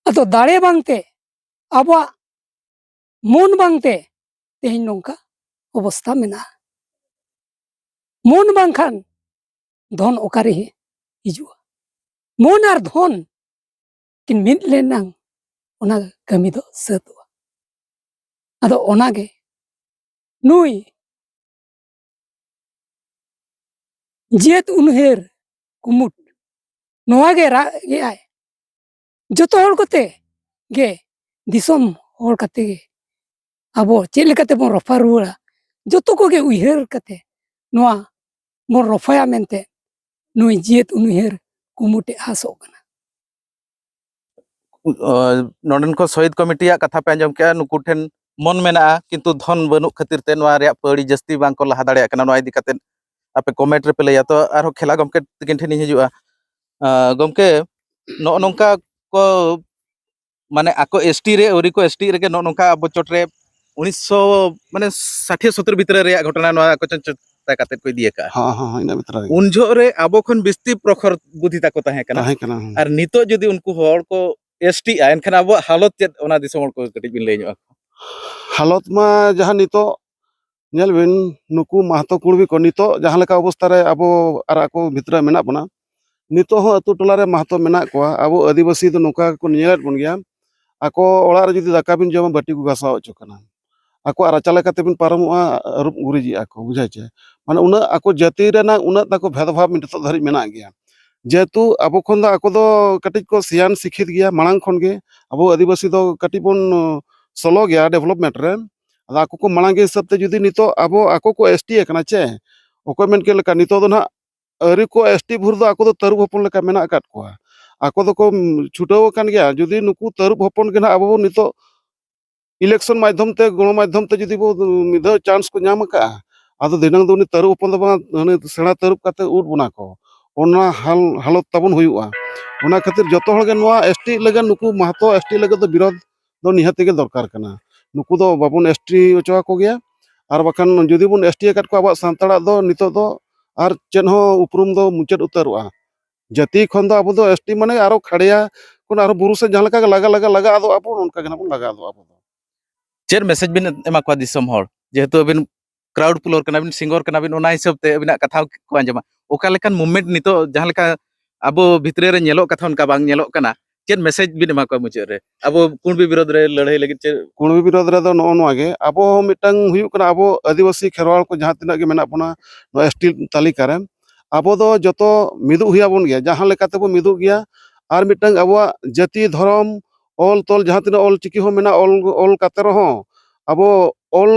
ᱟᱫᱚ ᱫᱟᱲᱮ ᱵᱟᱝᱛᱮ, ᱟᱵᱚᱣᱟᱜ ᱢᱚᱱ ᱵᱟᱝᱛᱮ ᱛᱮᱦᱮᱧ ᱱᱚᱝᱠᱟ ᱚᱵᱚᱥᱛᱷᱟ ᱢᱮᱱᱟᱜᱼᱟ᱾ ᱢᱚᱱ ᱵᱟᱝᱠᱷᱟᱱ ᱫᱷᱚᱱ ᱚᱠᱟᱨᱮ ᱦᱤᱡᱩᱜᱼᱟ? ᱢᱚᱱ ᱟᱨ ᱫᱷᱚᱱ ᱠᱤᱱ ᱢᱤᱫ ᱞᱮᱱᱟᱝ ᱚᱱᱟ ᱠᱟᱹᱢᱤ ᱫᱚ ᱥᱟᱹᱛᱚᱜᱼᱟ᱾ ᱟᱫᱚ ᱚᱱᱟᱜᱮ ᱱᱩᱭ ᱡᱟᱹᱛ ᱩᱱᱩᱭᱦᱟᱹᱨ ᱠᱩᱢᱩᱴ ᱱᱚᱣᱟ ᱜᱮ ᱨᱟᱜ ᱮᱜᱼᱟᱭ᱾ ᱡᱚᱛᱚ ᱦᱚᱲ ᱠᱚᱛᱮ ᱜᱮ, ᱫᱤᱥᱚᱢ ᱦᱚᱲ ᱠᱟᱛᱮ ᱜᱮ, ᱟᱵᱚ ᱪᱮᱫ ᱞᱮᱠᱟᱛᱮ ᱵᱚᱱ ᱨᱚᱯᱷᱟ ᱨᱩᱣᱟᱹᱲᱟ, ᱡᱚᱛᱚ ᱠᱚᱜᱮ ᱩᱭᱦᱟᱹᱨ ᱠᱟᱛᱮ ᱱᱚᱣᱟ ᱵᱚᱱ ᱨᱚᱯᱷᱟᱭᱟ ᱢᱮᱱᱛᱮ ᱱᱩᱭ ᱡᱟᱹᱛ ᱩᱱᱩᱭᱦᱟᱹᱨ ᱠᱩᱢᱩᱴᱮ ᱟᱥᱚᱜ ᱠᱟᱱᱟ᱾ ᱱᱚᱰᱮᱱ ᱠᱚ ᱥᱚᱦᱤᱫ ᱠᱚᱢᱤᱴᱤᱭᱟᱜ ᱠᱟᱛᱷᱟ ᱯᱮ ᱟᱸᱡᱚᱢ ᱠᱮᱜᱼᱟ, ᱱᱩᱠᱩ ᱴᱷᱮᱱ ᱢᱚᱱ ᱢᱮᱱᱟᱜᱼᱟ, ᱠᱤᱱᱛᱩ ᱫᱷᱚᱱ ᱵᱟᱹᱱᱩᱜ ᱠᱷᱟᱹᱛᱤᱨ ᱛᱮ ᱱᱚᱣᱟ ᱨᱮᱭᱟᱜ ᱯᱟᱹᱲᱤ ᱡᱟᱹᱥᱛᱤ ᱵᱟᱝ ᱠᱚ ᱞᱟᱦᱟ ᱫᱟᱲᱮᱭᱟᱜ ᱠᱟᱱᱟ᱾ ᱱᱚᱣᱟ ᱤᱫᱤ ᱠᱟᱛᱮ ᱟᱯᱮ ᱠᱚᱢᱮᱱᱴ ᱨᱮᱯᱮ ᱞᱟᱹᱭᱟ, ᱛᱚ ᱟᱨᱦᱚᱸ ᱠᱷᱮᱞᱟ ᱜᱚᱢᱠᱮ ᱛᱟᱹᱠᱤᱱ ᱴᱷᱮᱱᱤᱧ ᱦᱤᱡᱩᱜᱼᱟ᱾ ᱟᱸ, ᱜᱚᱢᱠᱮ, ᱱᱚᱜᱼᱚ ᱱᱚᱝᱠᱟ ᱠᱚ, ᱢᱟᱱᱮ, ᱟᱠᱚ ᱮᱥᱴᱤ ᱨᱮ ᱟᱹᱣᱨᱤ ᱠᱚ ᱮᱥᱴᱤ ᱨᱮᱜᱮ ᱱᱚᱜᱼᱚ ᱱᱚᱝᱠᱟ ᱟᱵᱚ ᱪᱚᱴᱨᱮ ᱩᱱᱤᱥᱥᱚ, ᱢᱟᱱᱮ, ᱥᱟᱴᱷᱤᱭᱟᱹ ᱥᱚᱛᱛᱚᱨ ᱵᱷᱤᱛᱨᱤ ᱨᱮᱭᱟᱜ ᱜᱷᱚᱴᱚᱱᱟ, ᱱᱚᱣᱟ ᱠᱚ ᱪᱚ-, ᱪᱚ-, ᱪᱮᱥᱴᱟ ᱠᱟᱛᱮ ᱠᱚ ᱤᱫᱤ ᱟᱠᱟᱫᱼᱟ᱾ ᱦᱚᱸ, ᱦᱚᱸ, ᱦᱚᱸ, ᱤᱱᱟᱹ ᱵᱷᱤᱛᱨᱤ ᱨᱮᱜᱮ᱾ ᱩᱱ ᱡᱚᱦᱚᱜ ᱨᱮ ᱟᱵᱚ ᱠᱷᱚᱱ ᱵᱤᱥᱛᱤ ᱯᱨᱚᱠᱷᱚᱨ ᱵᱩᱫᱷᱤ ᱛᱟᱠᱚ ᱛᱟᱦᱮᱸ ᱠᱟᱱᱟ᱾ ᱛᱟᱦᱮᱸ ᱠᱟᱱᱟ, ᱦᱚᱸ᱾ ᱟᱨ ᱱᱤᱛᱚᱜ ᱡᱩᱫᱤ ᱩᱱᱠᱩ ᱦᱚᱲ ᱠᱚ ᱮᱥᱴᱤᱜᱼᱟ, ᱮᱱᱠᱷᱟᱱ ᱟᱵᱚᱣᱟᱜ ᱦᱟᱞᱚᱛ ᱪᱮᱫ, ᱚᱱᱟ ᱫᱤᱥᱚᱢ ᱦᱚᱲ ᱠᱚ ᱠᱟᱹᱴᱤᱡ ᱵᱤᱱ ᱞᱟᱹᱭ ᱧᱚᱜ ᱟᱠᱚᱣᱟ᱾ ᱦᱟᱞᱚᱛ ᱢᱟ ᱡᱟᱦᱟᱸ ᱱᱤᱛᱚᱜ ᱧᱮᱞ ᱵᱤᱱ, ᱱᱩᱠᱩ ᱢᱟᱦᱟᱛᱚ ᱠᱩᱲᱵᱤ ᱠᱚ ᱱᱤᱛᱚᱜ ᱡᱟᱦᱟᱸ ᱞᱮᱠᱟ ᱚᱵᱚᱥᱛᱷᱟ ᱨᱮ ᱟᱵᱚ ᱟᱨ ᱟᱠᱚ ᱵᱷᱤᱛᱨᱤ ᱨᱮ ᱢᱮᱱᱟᱜ ᱵᱚᱱᱟ, ᱱᱤᱛᱚᱜ ᱦᱚᱸ ᱟᱹᱛᱩ ᱴᱚᱞᱟ ᱨᱮ ᱢᱟᱦᱟᱛᱚ ᱢᱮᱱᱟᱜ ᱠᱚᱣᱟ᱾ ᱟᱵᱚ ᱟᱹᱫᱤᱵᱟᱹᱥᱤ ᱫᱚ ᱱᱚᱝᱠᱟ ᱜᱮᱠᱚ ᱧᱮᱞᱮᱫ ᱵᱚᱱ ᱜᱮᱭᱟ, ᱟᱠᱚ ᱚᱲᱟᱜ ᱨᱮ ᱡᱩᱫᱤ ᱫᱟᱠᱟ ᱵᱤᱱ ᱡᱚᱢᱟ, ᱵᱟᱹᱴᱤ ᱠᱚ ᱜᱷᱟᱥᱟᱣ ᱦᱚᱪᱚ ᱠᱟᱱᱟ, ᱟᱠᱚᱣᱟᱜ ᱨᱟᱪᱟ ᱞᱮᱠᱟ ᱛᱮᱵᱤᱱ ᱯᱟᱨᱚᱢᱚᱜᱼᱟ, ᱟᱹᱨᱩᱵ ᱜᱩᱨᱤᱡᱮᱜᱼᱟ ᱠᱚ, ᱵᱩᱡᱷᱟᱹᱣ ᱪᱮ? ᱢᱟᱱᱮ, ᱩᱱᱟᱹᱜ ᱟᱠᱚ ᱡᱟᱹᱛᱤ ᱨᱮᱱᱟᱜ ᱩᱱᱟᱹᱜ ᱛᱟᱠᱚ ᱵᱷᱮᱫᱽ ᱵᱷᱟᱵᱽ ᱱᱤᱛᱚᱜ ᱫᱷᱟᱹᱨᱤᱡ ᱢᱮᱱᱟᱜ ᱜᱮᱭᱟ᱾ ᱡᱮᱦᱮᱛᱩ ᱟᱵᱚ ᱠᱷᱚᱱ ᱫᱚ ᱟᱠᱚ ᱫᱚ ᱠᱟᱹᱴᱤᱡ ᱠᱚ ᱥᱮᱭᱟᱱ ᱥᱤᱠᱷᱤᱛ ᱜᱮᱭᱟ ᱢᱟᱲᱟᱝ ᱠᱷᱚᱱ ᱜᱮ, ᱟᱵᱚ ᱟᱹᱫᱤᱵᱟᱹᱥᱤ ᱫᱚ ᱠᱟᱹᱴᱤᱡ ᱵᱚᱱ ᱥᱞᱳ ᱜᱮᱭᱟ ᱰᱮᱵᱷᱞᱚᱯᱢᱮᱱᱴ ᱨᱮ᱾ ᱟᱫᱚ ᱟᱠᱚ ᱠᱚ ᱢᱟᱲᱟᱝ ᱜᱮ ᱦᱤᱥᱟᱹᱵ ᱛᱮ ᱡᱩᱫᱤ ᱱᱤᱛᱚᱜ ᱟᱵᱚ, ᱟᱠᱚ ᱠᱚ ᱮᱥᱴᱤ ᱟᱠᱟᱱᱟ ᱪᱮ, ᱚᱠᱚᱭ ᱢᱮᱱ ᱠᱮᱫ ᱞᱮᱠᱟ, ᱱᱤᱛᱚᱜ ᱫᱚ ᱱᱟᱦᱟᱜ ᱟᱹᱣᱨᱤ ᱠᱚ ᱮᱥᱴᱤ ᱵᱷᱳᱨ ᱫᱚ ᱟᱠᱚ ᱫᱚ ᱛᱟᱹᱨᱩᱵ ᱦᱚᱯᱚᱱ ᱞᱮᱠᱟ ᱢᱮᱱᱟᱜ ᱟᱠᱟᱫ ᱠᱚᱣᱟ᱾ ᱟᱠᱚ ᱫᱚᱠᱚ, ᱩᱢ, ᱪᱷᱩᱴᱟᱹᱣ ᱟᱠᱟᱱ ᱜᱮᱭᱟ᱾ ᱡᱩᱫᱤ ᱱᱩᱠᱩ ᱛᱟᱹᱨᱩᱵ ᱦᱚᱯᱚᱱ ᱜᱮ ᱱᱟᱦᱟᱜ ᱟᱵᱚ ᱵᱚᱱ ᱱᱤᱛᱚᱜ ᱤᱞᱮᱠᱥᱚᱱ ᱢᱟᱫᱽᱫᱷᱚᱢ ᱛᱮ, ᱜᱚᱬᱚ ᱢᱟᱫᱽᱫᱷᱚᱢ ᱛᱮ ᱡᱩᱫᱤ ᱵᱚ, ᱢᱤᱫ ᱫᱷᱟᱣ ᱪᱟᱱᱥ ᱠᱚ ᱧᱟᱢ ᱟᱠᱟᱫᱼᱟ, ᱟᱫᱚ ᱫᱷᱤᱱᱟᱹᱝ ᱫᱚ ᱩᱱᱤ ᱛᱟᱹᱨᱩᱵ ᱦᱚᱯᱚᱱ ᱫᱚ ᱵᱟᱝ, ᱦᱟᱱᱮ ᱥᱮᱬᱟ ᱛᱟᱹᱨᱩᱵ ᱠᱟᱛᱮ ᱩᱫ ᱵᱚᱱᱟ ᱠᱚ, ᱚᱱᱟ ᱦᱟᱞ, ᱦᱟᱞᱚᱛ ᱛᱟᱵᱚᱱ ᱦᱩᱭᱩᱜᱼᱟ᱾ ᱚᱱᱟ ᱠᱷᱟᱹᱛᱤᱨ ᱡᱚᱛᱚ ᱦᱚᱲ ᱜᱮ ᱱᱚᱣᱟ ᱮᱥᱴᱤ ᱞᱟᱹᱜᱤᱫ, ᱱᱩᱠᱩ ᱢᱟᱦᱟᱛᱚ ᱮᱥᱴᱤ ᱞᱟᱹᱜᱤᱫ ᱫᱚ ᱵᱤᱨᱳᱫᱷ ᱫᱚ ᱱᱤᱦᱟᱹᱛ ᱜᱮ ᱫᱚᱨᱠᱟᱨ ᱠᱟᱱᱟ᱾ ᱱᱩᱠᱩ ᱫᱚ ᱵᱟᱵᱚᱱ ᱮᱥᱴᱤ ᱦᱚᱪᱚ ᱟᱠᱚ ᱜᱮᱭᱟ, ᱟᱨ ᱵᱟᱠᱷᱟᱱ ᱡᱩᱫᱤ ᱵᱚᱱ ᱮᱥᱴᱤ ᱟᱠᱟᱫ ᱠᱚᱣᱟ, ᱟᱵᱚᱣᱟᱜ ᱥᱟᱱᱛᱟᱲᱟᱜ ᱫᱚ ᱱᱤᱛᱚᱜ ᱫᱚ ᱟᱨ ᱪᱮᱫ ᱦᱚᱸ ᱩᱯᱨᱩᱢ ᱫᱚ ᱢᱩᱪᱟᱹᱫ ᱩᱛᱟᱹᱨᱚᱜᱼᱟ᱾ ᱡᱟᱹᱛᱤ ᱠᱷᱚᱱ ᱫᱚ ᱟᱵᱚ ᱫᱚ ᱮᱥᱴᱤ ᱢᱟᱱᱮ ᱟᱨᱚ ᱠᱷᱟᱲᱭᱟ ᱠᱷᱚᱱ ᱟᱨᱚ ᱵᱩᱨᱩ ᱥᱮᱫ ᱡᱟᱦᱟᱸ ᱞᱮᱠᱟ ᱜᱮ ᱞᱟᱜᱟ, ᱞᱟᱜᱟ, ᱞᱟᱜᱟ ᱟᱫᱚ ᱟᱵᱚ, ᱚᱱᱠᱟ ᱜᱮ ᱱᱟᱜ ᱵᱚᱱ ᱞᱟᱜᱟ ᱟᱫᱚ ᱟᱵᱚ ᱫᱚ᱾ ᱪᱮᱫ ᱢᱮᱥᱮᱡᱽ ᱵᱤᱱ ᱮᱢᱟ ᱠᱚᱣᱟ ᱫᱤᱥᱚᱢ ᱦᱚᱲ? ᱡᱮᱦᱮᱛᱩ ᱟᱹᱵᱤᱱ ᱠᱨᱟᱣᱩᱰ ᱯᱩᱞᱟᱨ ᱠᱟᱱᱟ ᱵᱤᱱ, ᱥᱤᱝᱜᱚᱨ ᱠᱟᱱᱟ ᱵᱤᱱ, ᱚᱱᱟ ᱦᱤᱥᱟᱹᱵ ᱛᱮ ᱟᱹᱵᱤᱱᱟᱜ ᱠᱟᱛᱷᱟ ᱠᱚ ᱟᱸᱡᱚᱢᱟ᱾ ᱚᱠᱟ ᱞᱮᱠᱟᱱ ᱢᱩᱵᱷᱢᱮᱱᱴ ᱱᱤᱛᱚᱜ ᱡᱟᱦᱟᱸ ᱞᱮᱠᱟ ᱟᱵᱚ ᱵᱷᱤᱛᱨᱤ ᱨᱮ ᱧᱮᱞᱚᱜ ᱠᱟᱛᱷᱟ ᱚᱱᱠᱟ ᱵᱟᱝ ᱧᱮᱞᱚᱜ ᱠᱟᱱᱟ, ᱪᱮᱫ ᱢᱮᱥᱮᱡᱽ ᱵᱤᱱ ᱮᱢᱟ ᱠᱚᱣᱟ ᱢᱩᱪᱟᱹᱫ ᱨᱮ ᱟᱵᱚ ᱠᱩᱬᱵᱤ ᱵᱤᱨᱳᱫᱷ ᱨᱮ ᱞᱟᱹᱲᱦᱟᱹᱭ ᱞᱟᱹᱜᱤᱫ? ᱪᱮᱫ ᱠᱩᱬᱵᱤ ᱵᱤᱨᱳᱫᱷ ᱨᱮᱫᱚ ᱱᱚᱜᱼᱚ ᱱᱚᱣᱟ ᱜᱮ, ᱟᱵᱚ ᱦᱚᱸ ᱢᱤᱫᱴᱟᱝ ᱦᱩᱭᱩᱜ ᱠᱟᱱᱟ, ᱟᱵᱚ ᱟᱹᱫᱤᱵᱟᱹᱥᱤ ᱠᱷᱮᱨᱣᱟᱲ ᱠᱚ ᱡᱟᱦᱟᱸ ᱛᱤᱱᱟᱹᱜ ᱜᱮ ᱢᱮᱱᱟᱜ ᱵᱚᱱᱟ ᱱᱚᱣᱟ ᱮᱥᱴᱤ ᱛᱟᱹᱞᱤᱠᱟ ᱨᱮ, ᱟᱵᱚ ᱫᱚ ᱡᱚᱛᱚ ᱢᱤᱫᱚᱜ ᱦᱩᱭ ᱟᱵᱚᱱ ᱜᱮᱭᱟ, ᱡᱟᱦᱟᱸ ᱞᱮᱠᱟ ᱛᱮᱵᱚ ᱢᱤᱫᱚᱜ ᱜᱮᱭᱟ᱾ ᱟᱨ ᱢᱤᱫᱴᱟᱝ ᱟᱵᱚᱣᱟᱜ ᱡᱟᱹᱛᱤ, ᱫᱷᱚᱨᱚᱢ, ᱚᱞ ᱛᱚᱞ, ᱡᱟᱦᱟᱸ ᱛᱤᱱᱟᱹᱜ ᱚᱞ ᱪᱤᱠᱤ ᱦᱚᱸ ᱢᱮᱱᱟᱜᱼᱟ, ᱚᱞ, ᱚᱞ ᱠᱟᱛᱮ ᱨᱮᱦᱚᱸ ᱟᱵᱚ ᱚᱞ,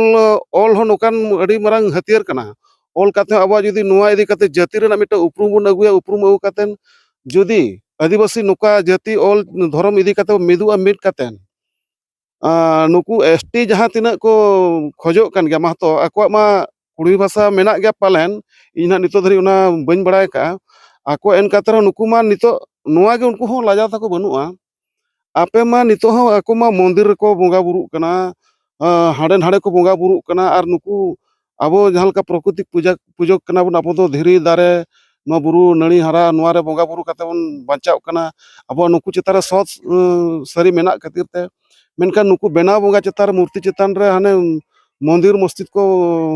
ᱚᱞ ᱦᱚᱸ ᱱᱚᱝᱠᱟᱱ ᱟᱹᱰᱤ ᱢᱟᱨᱟᱝ ᱦᱟᱹᱛᱭᱟᱹᱨ ᱠᱟᱱᱟ᱾ ᱚᱞ ᱠᱟᱛᱮ ᱦᱚᱸ ᱟᱵᱚᱣᱟᱜ ᱡᱩᱫᱤ ᱱᱚᱣᱟ ᱤᱫᱤ ᱠᱟᱛᱮ ᱡᱟᱹᱛᱤ ᱨᱮᱱᱟᱜ ᱢᱤᱫᱴᱟᱝ ᱩᱯᱨᱩᱢ ᱵᱚᱱ ᱟᱹᱜᱩᱭᱟ, ᱩᱯᱨᱩᱢ ᱟᱹᱜᱩ ᱠᱟᱛᱮ ᱡᱩᱫᱤ ᱟᱹᱫᱤᱵᱟᱹᱥᱤ ᱱᱚᱝᱠᱟ ᱡᱟᱹᱛᱤ ᱚᱞ ᱫᱷᱚᱨᱚᱢ ᱤᱫᱤ ᱠᱟᱛᱮ ᱵᱚᱱ ᱢᱤᱫᱚᱜᱼᱟ, ᱢᱤᱫ ᱠᱟᱛᱮ᱾ ᱟᱨ ᱱᱩᱠᱩ ᱮᱥ ᱴᱤ ᱡᱟᱦᱟᱸ ᱛᱤᱱᱟᱹᱜ ᱠᱚ ᱠᱷᱚᱡᱚᱜ ᱠᱟᱱ ᱜᱮᱭᱟ, ᱢᱟᱦᱟᱛᱚ ᱟᱠᱚᱣᱟᱜ ᱢᱟ ᱠᱩᱲᱢᱤ ᱵᱷᱟᱥᱟ ᱢᱮᱱᱟᱜ ᱜᱮᱭᱟ ᱯᱟᱞᱮᱱ, ᱤᱧ ᱦᱟᱸᱜ ᱱᱤᱛᱚᱜ ᱫᱷᱟᱹᱨᱤᱡ ᱚᱱᱟ ᱵᱟᱹᱧ ᱵᱟᱲᱟᱭ ᱠᱟᱜᱼᱟ᱾ ᱟᱠᱚ ᱮᱱ ᱠᱟᱛᱮ ᱨᱮᱦᱚᱸ ᱱᱩᱠᱩ ᱢᱟ ᱱᱤᱛᱚᱜ ᱱᱚᱣᱟ ᱜᱮ ᱩᱱᱠᱩ ᱦᱚᱸ ᱞᱟᱡᱟᱣ ᱛᱟᱠᱚ ᱵᱟᱹᱱᱩᱜᱼᱟ᱾ ᱟᱯᱮ ᱢᱟ ᱱᱤᱛᱚᱜ ᱦᱚᱸ ᱟᱠᱚ ᱢᱟ ᱢᱚᱱᱫᱤᱨ ᱨᱮᱠᱚ ᱵᱚᱸᱜᱟ ᱵᱩᱨᱩᱜ ᱠᱟᱱᱟ, ᱟᱸ, ᱦᱟᱸᱰᱮ ᱱᱟᱰᱮ ᱠᱚ ᱵᱚᱸᱜᱟ ᱵᱩᱨᱩᱜ ᱠᱟᱱᱟ, ᱟᱨ ᱱᱩᱠᱩ ᱟᱵᱚ ᱡᱟᱦᱟᱸ ᱞᱮᱠᱟ ᱯᱨᱚᱠᱨᱤᱛᱤᱠ ᱯᱩᱡᱟᱹ, ᱯᱩᱡᱟᱹ ᱠᱟᱱᱟ ᱵᱚᱱ, ᱟᱵᱚ ᱫᱚ ᱫᱷᱤᱨᱤ ᱫᱟᱨᱮ, ᱱᱚᱣᱟ ᱵᱩᱨᱩ ᱱᱟᱹᱲᱤ ᱦᱟᱨᱟ, ᱱᱚᱣᱟ ᱨᱮ ᱵᱚᱸᱜᱟ ᱵᱩᱨᱩ ᱠᱟᱛᱮ ᱵᱚᱱ ᱵᱟᱧᱪᱟᱜ ᱠᱟᱱᱟ᱾ ᱟᱵᱚᱣᱟᱜ ᱱᱩᱠᱩ ᱪᱮᱛᱟᱱ ᱨᱮ ᱥᱚᱛ, ᱟᱸ, ᱥᱟᱹᱨᱤ ᱢᱮᱱᱟᱜ ᱠᱷᱟᱹᱛᱤᱨ ᱛᱮ᱾ ᱢᱮᱱᱠᱷᱟᱱ ᱱᱩᱠᱩ ᱵᱮᱱᱟᱣ ᱵᱚᱸᱜᱟ ᱪᱮᱛᱟᱱ ᱨᱮ, ᱢᱩᱨᱛᱤ ᱪᱮᱛᱟᱱ ᱨᱮ ᱦᱟᱱᱮ ᱢᱚᱱᱫᱤᱨ ᱢᱚᱥᱡᱤᱫ ᱠᱚ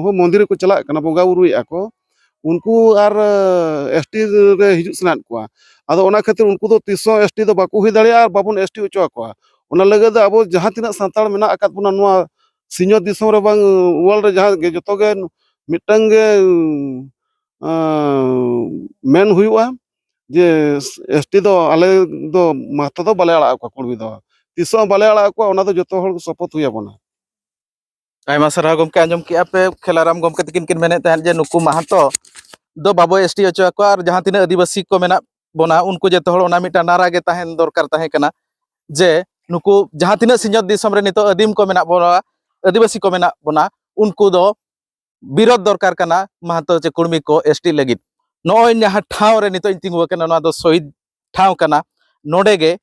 ᱦᱚᱸ ᱢᱚᱱᱫᱤᱨ ᱨᱮᱠᱚ ᱪᱟᱞᱟᱜ ᱠᱟᱱᱟ, ᱵᱚᱸᱜᱟ ᱵᱩᱨᱩᱭᱮᱫᱼᱟ ᱠᱚ᱾ ᱩᱱᱠᱩ ᱟᱨ, ᱮᱥ ᱴᱤ ᱨᱮ ᱦᱤᱡᱩᱜ ᱥᱟᱱᱟᱭᱮᱫ ᱠᱚᱣᱟ᱾ ᱟᱫᱚ ᱚᱱᱟ ᱠᱷᱟᱹᱛᱤᱨ ᱩᱱᱠᱩ ᱫᱚ ᱛᱤᱥ ᱦᱚᱸ ᱮᱥ ᱴᱤ ᱫᱚ ᱵᱟᱠᱚ ᱦᱩᱭ ᱫᱟᱲᱮᱭᱟᱜᱼᱟ ᱟᱨ ᱵᱟᱵᱚᱱ ᱮᱥ ᱴᱤ ᱦᱚᱪᱚ ᱟᱠᱚᱣᱟ᱾ ᱚᱱᱟ ᱞᱟᱹᱜᱤᱫ ᱫᱚ ᱟᱵᱚ ᱡᱟᱦᱟᱸ ᱛᱤᱱᱟᱹᱜ ᱥᱟᱱᱛᱟᱲ ᱢᱮᱱᱟᱜ ᱟᱠᱟᱫ ᱵᱚᱱᱟ ᱱᱚᱣᱟ ᱥᱤᱧᱚᱛ ᱫᱤᱥᱚᱢ ᱨᱮ ᱵᱟᱝ world ᱨᱮ, ᱡᱟᱦᱟᱸ ᱜᱮ, ᱡᱚᱛᱚ ᱜᱮ ᱢᱤᱫᱴᱟᱝ ᱜᱮ, ᱟᱸ, ᱢᱮᱱ ᱦᱩᱭᱩᱜᱼᱟ ᱡᱮ ᱮᱥ ᱴᱤ ᱫᱚ ᱟᱞᱮ ᱫᱚ ᱢᱟᱦᱟᱛᱚ ᱫᱚ ᱵᱟᱞᱮ ᱟᱲᱟᱜ ᱟᱠᱚᱣᱟ, ᱠᱩᱲᱢᱤ ᱫᱚ ᱛᱤᱥ ᱦᱚᱸ ᱵᱟᱞᱮ ᱟᱲᱟᱜ ᱟᱠᱚᱣᱟ᱾ ᱚᱱᱟ ᱫᱚ ᱡᱚᱛᱚ ᱦᱚᱲ ᱥᱚᱯᱚᱛ ᱦᱩᱭ ᱟᱵᱚᱱᱟ᱾ ᱟᱭᱢᱟ ᱥᱟᱨᱦᱟᱣ ᱜᱚᱢᱠᱮ᱾ ᱟᱸᱡᱚᱢ ᱠᱮᱜᱼᱟ ᱯᱮ, ᱠᱷᱮᱞᱟᱨᱟᱢ ᱜᱚᱢᱠᱮ ᱛᱟᱹᱠᱤᱱ ᱠᱤᱱ ᱢᱮᱱᱮᱫ ᱛᱟᱦᱮᱸᱫ ᱡᱮ ᱱᱩᱠᱩ ᱢᱟᱦᱟᱛᱚ ᱫᱚ ᱵᱟᱵᱚ ᱮᱥ ᱴᱤ ᱦᱚᱪᱚ ᱟᱠᱚᱣᱟ, ᱟᱨ ᱡᱟᱦᱟᱸ ᱛᱤᱱᱟᱹᱜ ᱟᱹᱫᱤᱵᱟᱹᱥᱤ ᱠᱚ ᱢᱮᱱᱟᱜ ᱵᱚᱱᱟ, ᱩᱱᱠᱩ ᱡᱚᱛᱚ ᱦᱚᱲ ᱚᱱᱟ ᱢᱤᱫᱴᱟᱝ ᱱᱟᱨᱟ ᱜᱮ ᱛᱟᱦᱮᱱ ᱫᱚᱨᱠᱟᱨ ᱛᱟᱦᱮᱸ ᱠᱟᱱᱟ ᱡᱮ ᱱᱩᱠᱩ ᱡᱟᱦᱟᱸ ᱛᱤᱱᱟᱹᱜ ᱥᱤᱧᱚᱛ ᱫᱤᱥᱚᱢ ᱨᱮ ᱱᱤᱛᱚᱜ ᱟᱹᱫᱤᱢ ᱠᱚ ᱢᱮᱱᱟᱜ ᱵᱚᱱᱟ, ᱟᱹᱫᱤᱵᱟᱹᱥᱤ ᱠᱚ ᱢᱮᱱᱟᱜ ᱵᱚᱱᱟ, ᱩᱱᱠᱩ ᱫᱚ ᱵᱤᱨᱳᱫᱷ ᱫᱚᱨᱠᱟᱨ ᱠᱟᱱᱟ ᱢᱟᱦᱟᱛᱚ ᱪᱮ ᱠᱩᱲᱢᱤ ᱠᱚ ᱮᱥ ᱴᱤ ᱞᱟᱹᱜᱤᱫ᱾ ᱱᱚᱜᱼᱚᱭ ᱡᱟᱦᱟᱸ ᱴᱷᱟᱶ ᱨᱮ ᱱᱤᱛᱚᱜ ᱤᱧ ᱛᱤᱸᱜᱩ ᱟᱠᱟᱱᱟ, ᱱᱚᱣᱟ ᱫᱚ ᱥᱚᱦᱤᱫ ᱴᱷᱟᱶ ᱠᱟᱱᱟ᱾ ᱱᱚᱰᱮ ᱜᱮ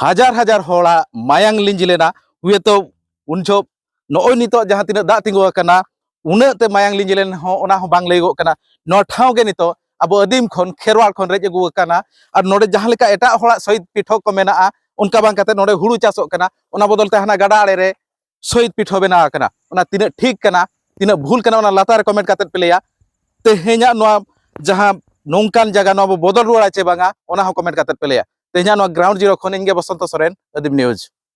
ᱦᱟᱡᱟᱨ ᱦᱟᱡᱟᱨ ᱦᱚᱲᱟᱜ ᱢᱟᱭᱟᱝ ᱞᱤᱸᱡᱤ ᱞᱮᱱᱟ᱾ ᱦᱩᱭᱛᱚ ᱩᱱ ᱡᱚᱦᱚᱜ ᱱᱚᱜᱼᱚᱭ ᱱᱤᱛᱚᱜ ᱡᱟᱦᱟᱸ ᱛᱤᱱᱟᱹᱜ ᱫᱟᱜ ᱛᱤᱸᱜᱩ ᱟᱠᱟᱱᱟ, ᱩᱱᱟᱹᱜ ᱛᱮ ᱢᱟᱭᱟᱝ ᱞᱤᱸᱡᱤ ᱞᱮᱱ ᱦᱚᱸ, ᱚᱱᱟ ᱦᱚᱸ ᱵᱟᱝ ᱞᱟᱹᱭᱚᱜᱚᱜ ᱠᱟᱱᱟ᱾ ᱱᱚᱣᱟ ᱴᱷᱟᱶ ᱜᱮ ᱱᱤᱛᱚᱜ ᱟᱵᱚ ᱟᱹᱫᱤᱢ ᱠᱷᱚᱱ ᱠᱷᱮᱨᱣᱟᱲ ᱠᱷᱚᱱ ᱨᱮᱡ ᱟᱹᱜᱩ ᱟᱠᱟᱱᱟ᱾ ᱟᱨ ᱱᱚᱰᱮ ᱡᱟᱦᱟᱸ ᱞᱮᱠᱟ ᱮᱴᱟᱜ ᱦᱚᱲᱟᱜ ᱥᱚᱦᱤᱫ ᱯᱤᱴᱷᱟᱹ ᱠᱚ ᱢᱮᱱᱟᱜᱼᱟ, ᱚᱱᱠᱟ ᱵᱟᱝ ᱠᱟᱛᱮ ᱱᱚᱰᱮ ᱦᱩᱲᱩ ᱪᱟᱥᱚᱜ ᱠᱟᱱᱟ, ᱚᱱᱟ ᱵᱚᱫᱚᱞ ᱛᱮ ᱦᱟᱱᱟ ᱜᱟᱰᱟ ᱟᱲᱮ ᱨᱮ ᱥᱚᱦᱤᱫ ᱯᱤᱴᱷᱟᱹ ᱵᱮᱱᱟᱣ ᱟᱠᱟᱱᱟ᱾ ᱚᱱᱟ ᱛᱤᱱᱟᱹᱜ ᱴᱷᱤᱠ ᱠᱟᱱᱟ, ᱛᱤᱱᱟᱹᱜ ᱵᱷᱩᱞ ᱠᱟᱱᱟ, ᱚᱱᱟ ᱞᱟᱛᱟᱨ ᱨᱮ ᱠᱚᱢᱮᱱᱴ ᱠᱟᱛᱮ ᱯᱮ ᱞᱟᱹᱭᱟ᱾ ᱛᱮᱦᱮᱧᱟᱜ ᱱᱚᱣᱟ ᱡᱟᱦᱟᱸ ᱱᱚᱝᱠᱟᱱ ᱡᱟᱭᱜᱟ, ᱱᱚᱣᱟ ᱵᱚ ᱵᱚᱫᱚᱞ ᱨᱩᱣᱟᱹᱲᱟ ᱪᱮ ᱵᱟᱝᱟ, ᱚᱱᱟ ᱦᱚᱸ ᱠᱚᱢᱮᱱᱴ ᱠᱟᱛᱮ ᱯᱮ ᱞᱟᱹᱭᱟ᱾ ᱛᱮᱦᱮᱧᱟᱜ ᱱᱚᱣᱟ ᱜᱨᱟᱣᱩᱱᱰ ᱡᱤᱨᱳ ᱠᱷᱚᱱ ᱤᱧ ᱜᱮ ᱵᱚᱥᱚᱱᱛᱚ ᱥᱚᱨᱮᱱ, ᱟᱹᱫᱤᱢ ᱱᱤᱭᱩᱡᱽ᱾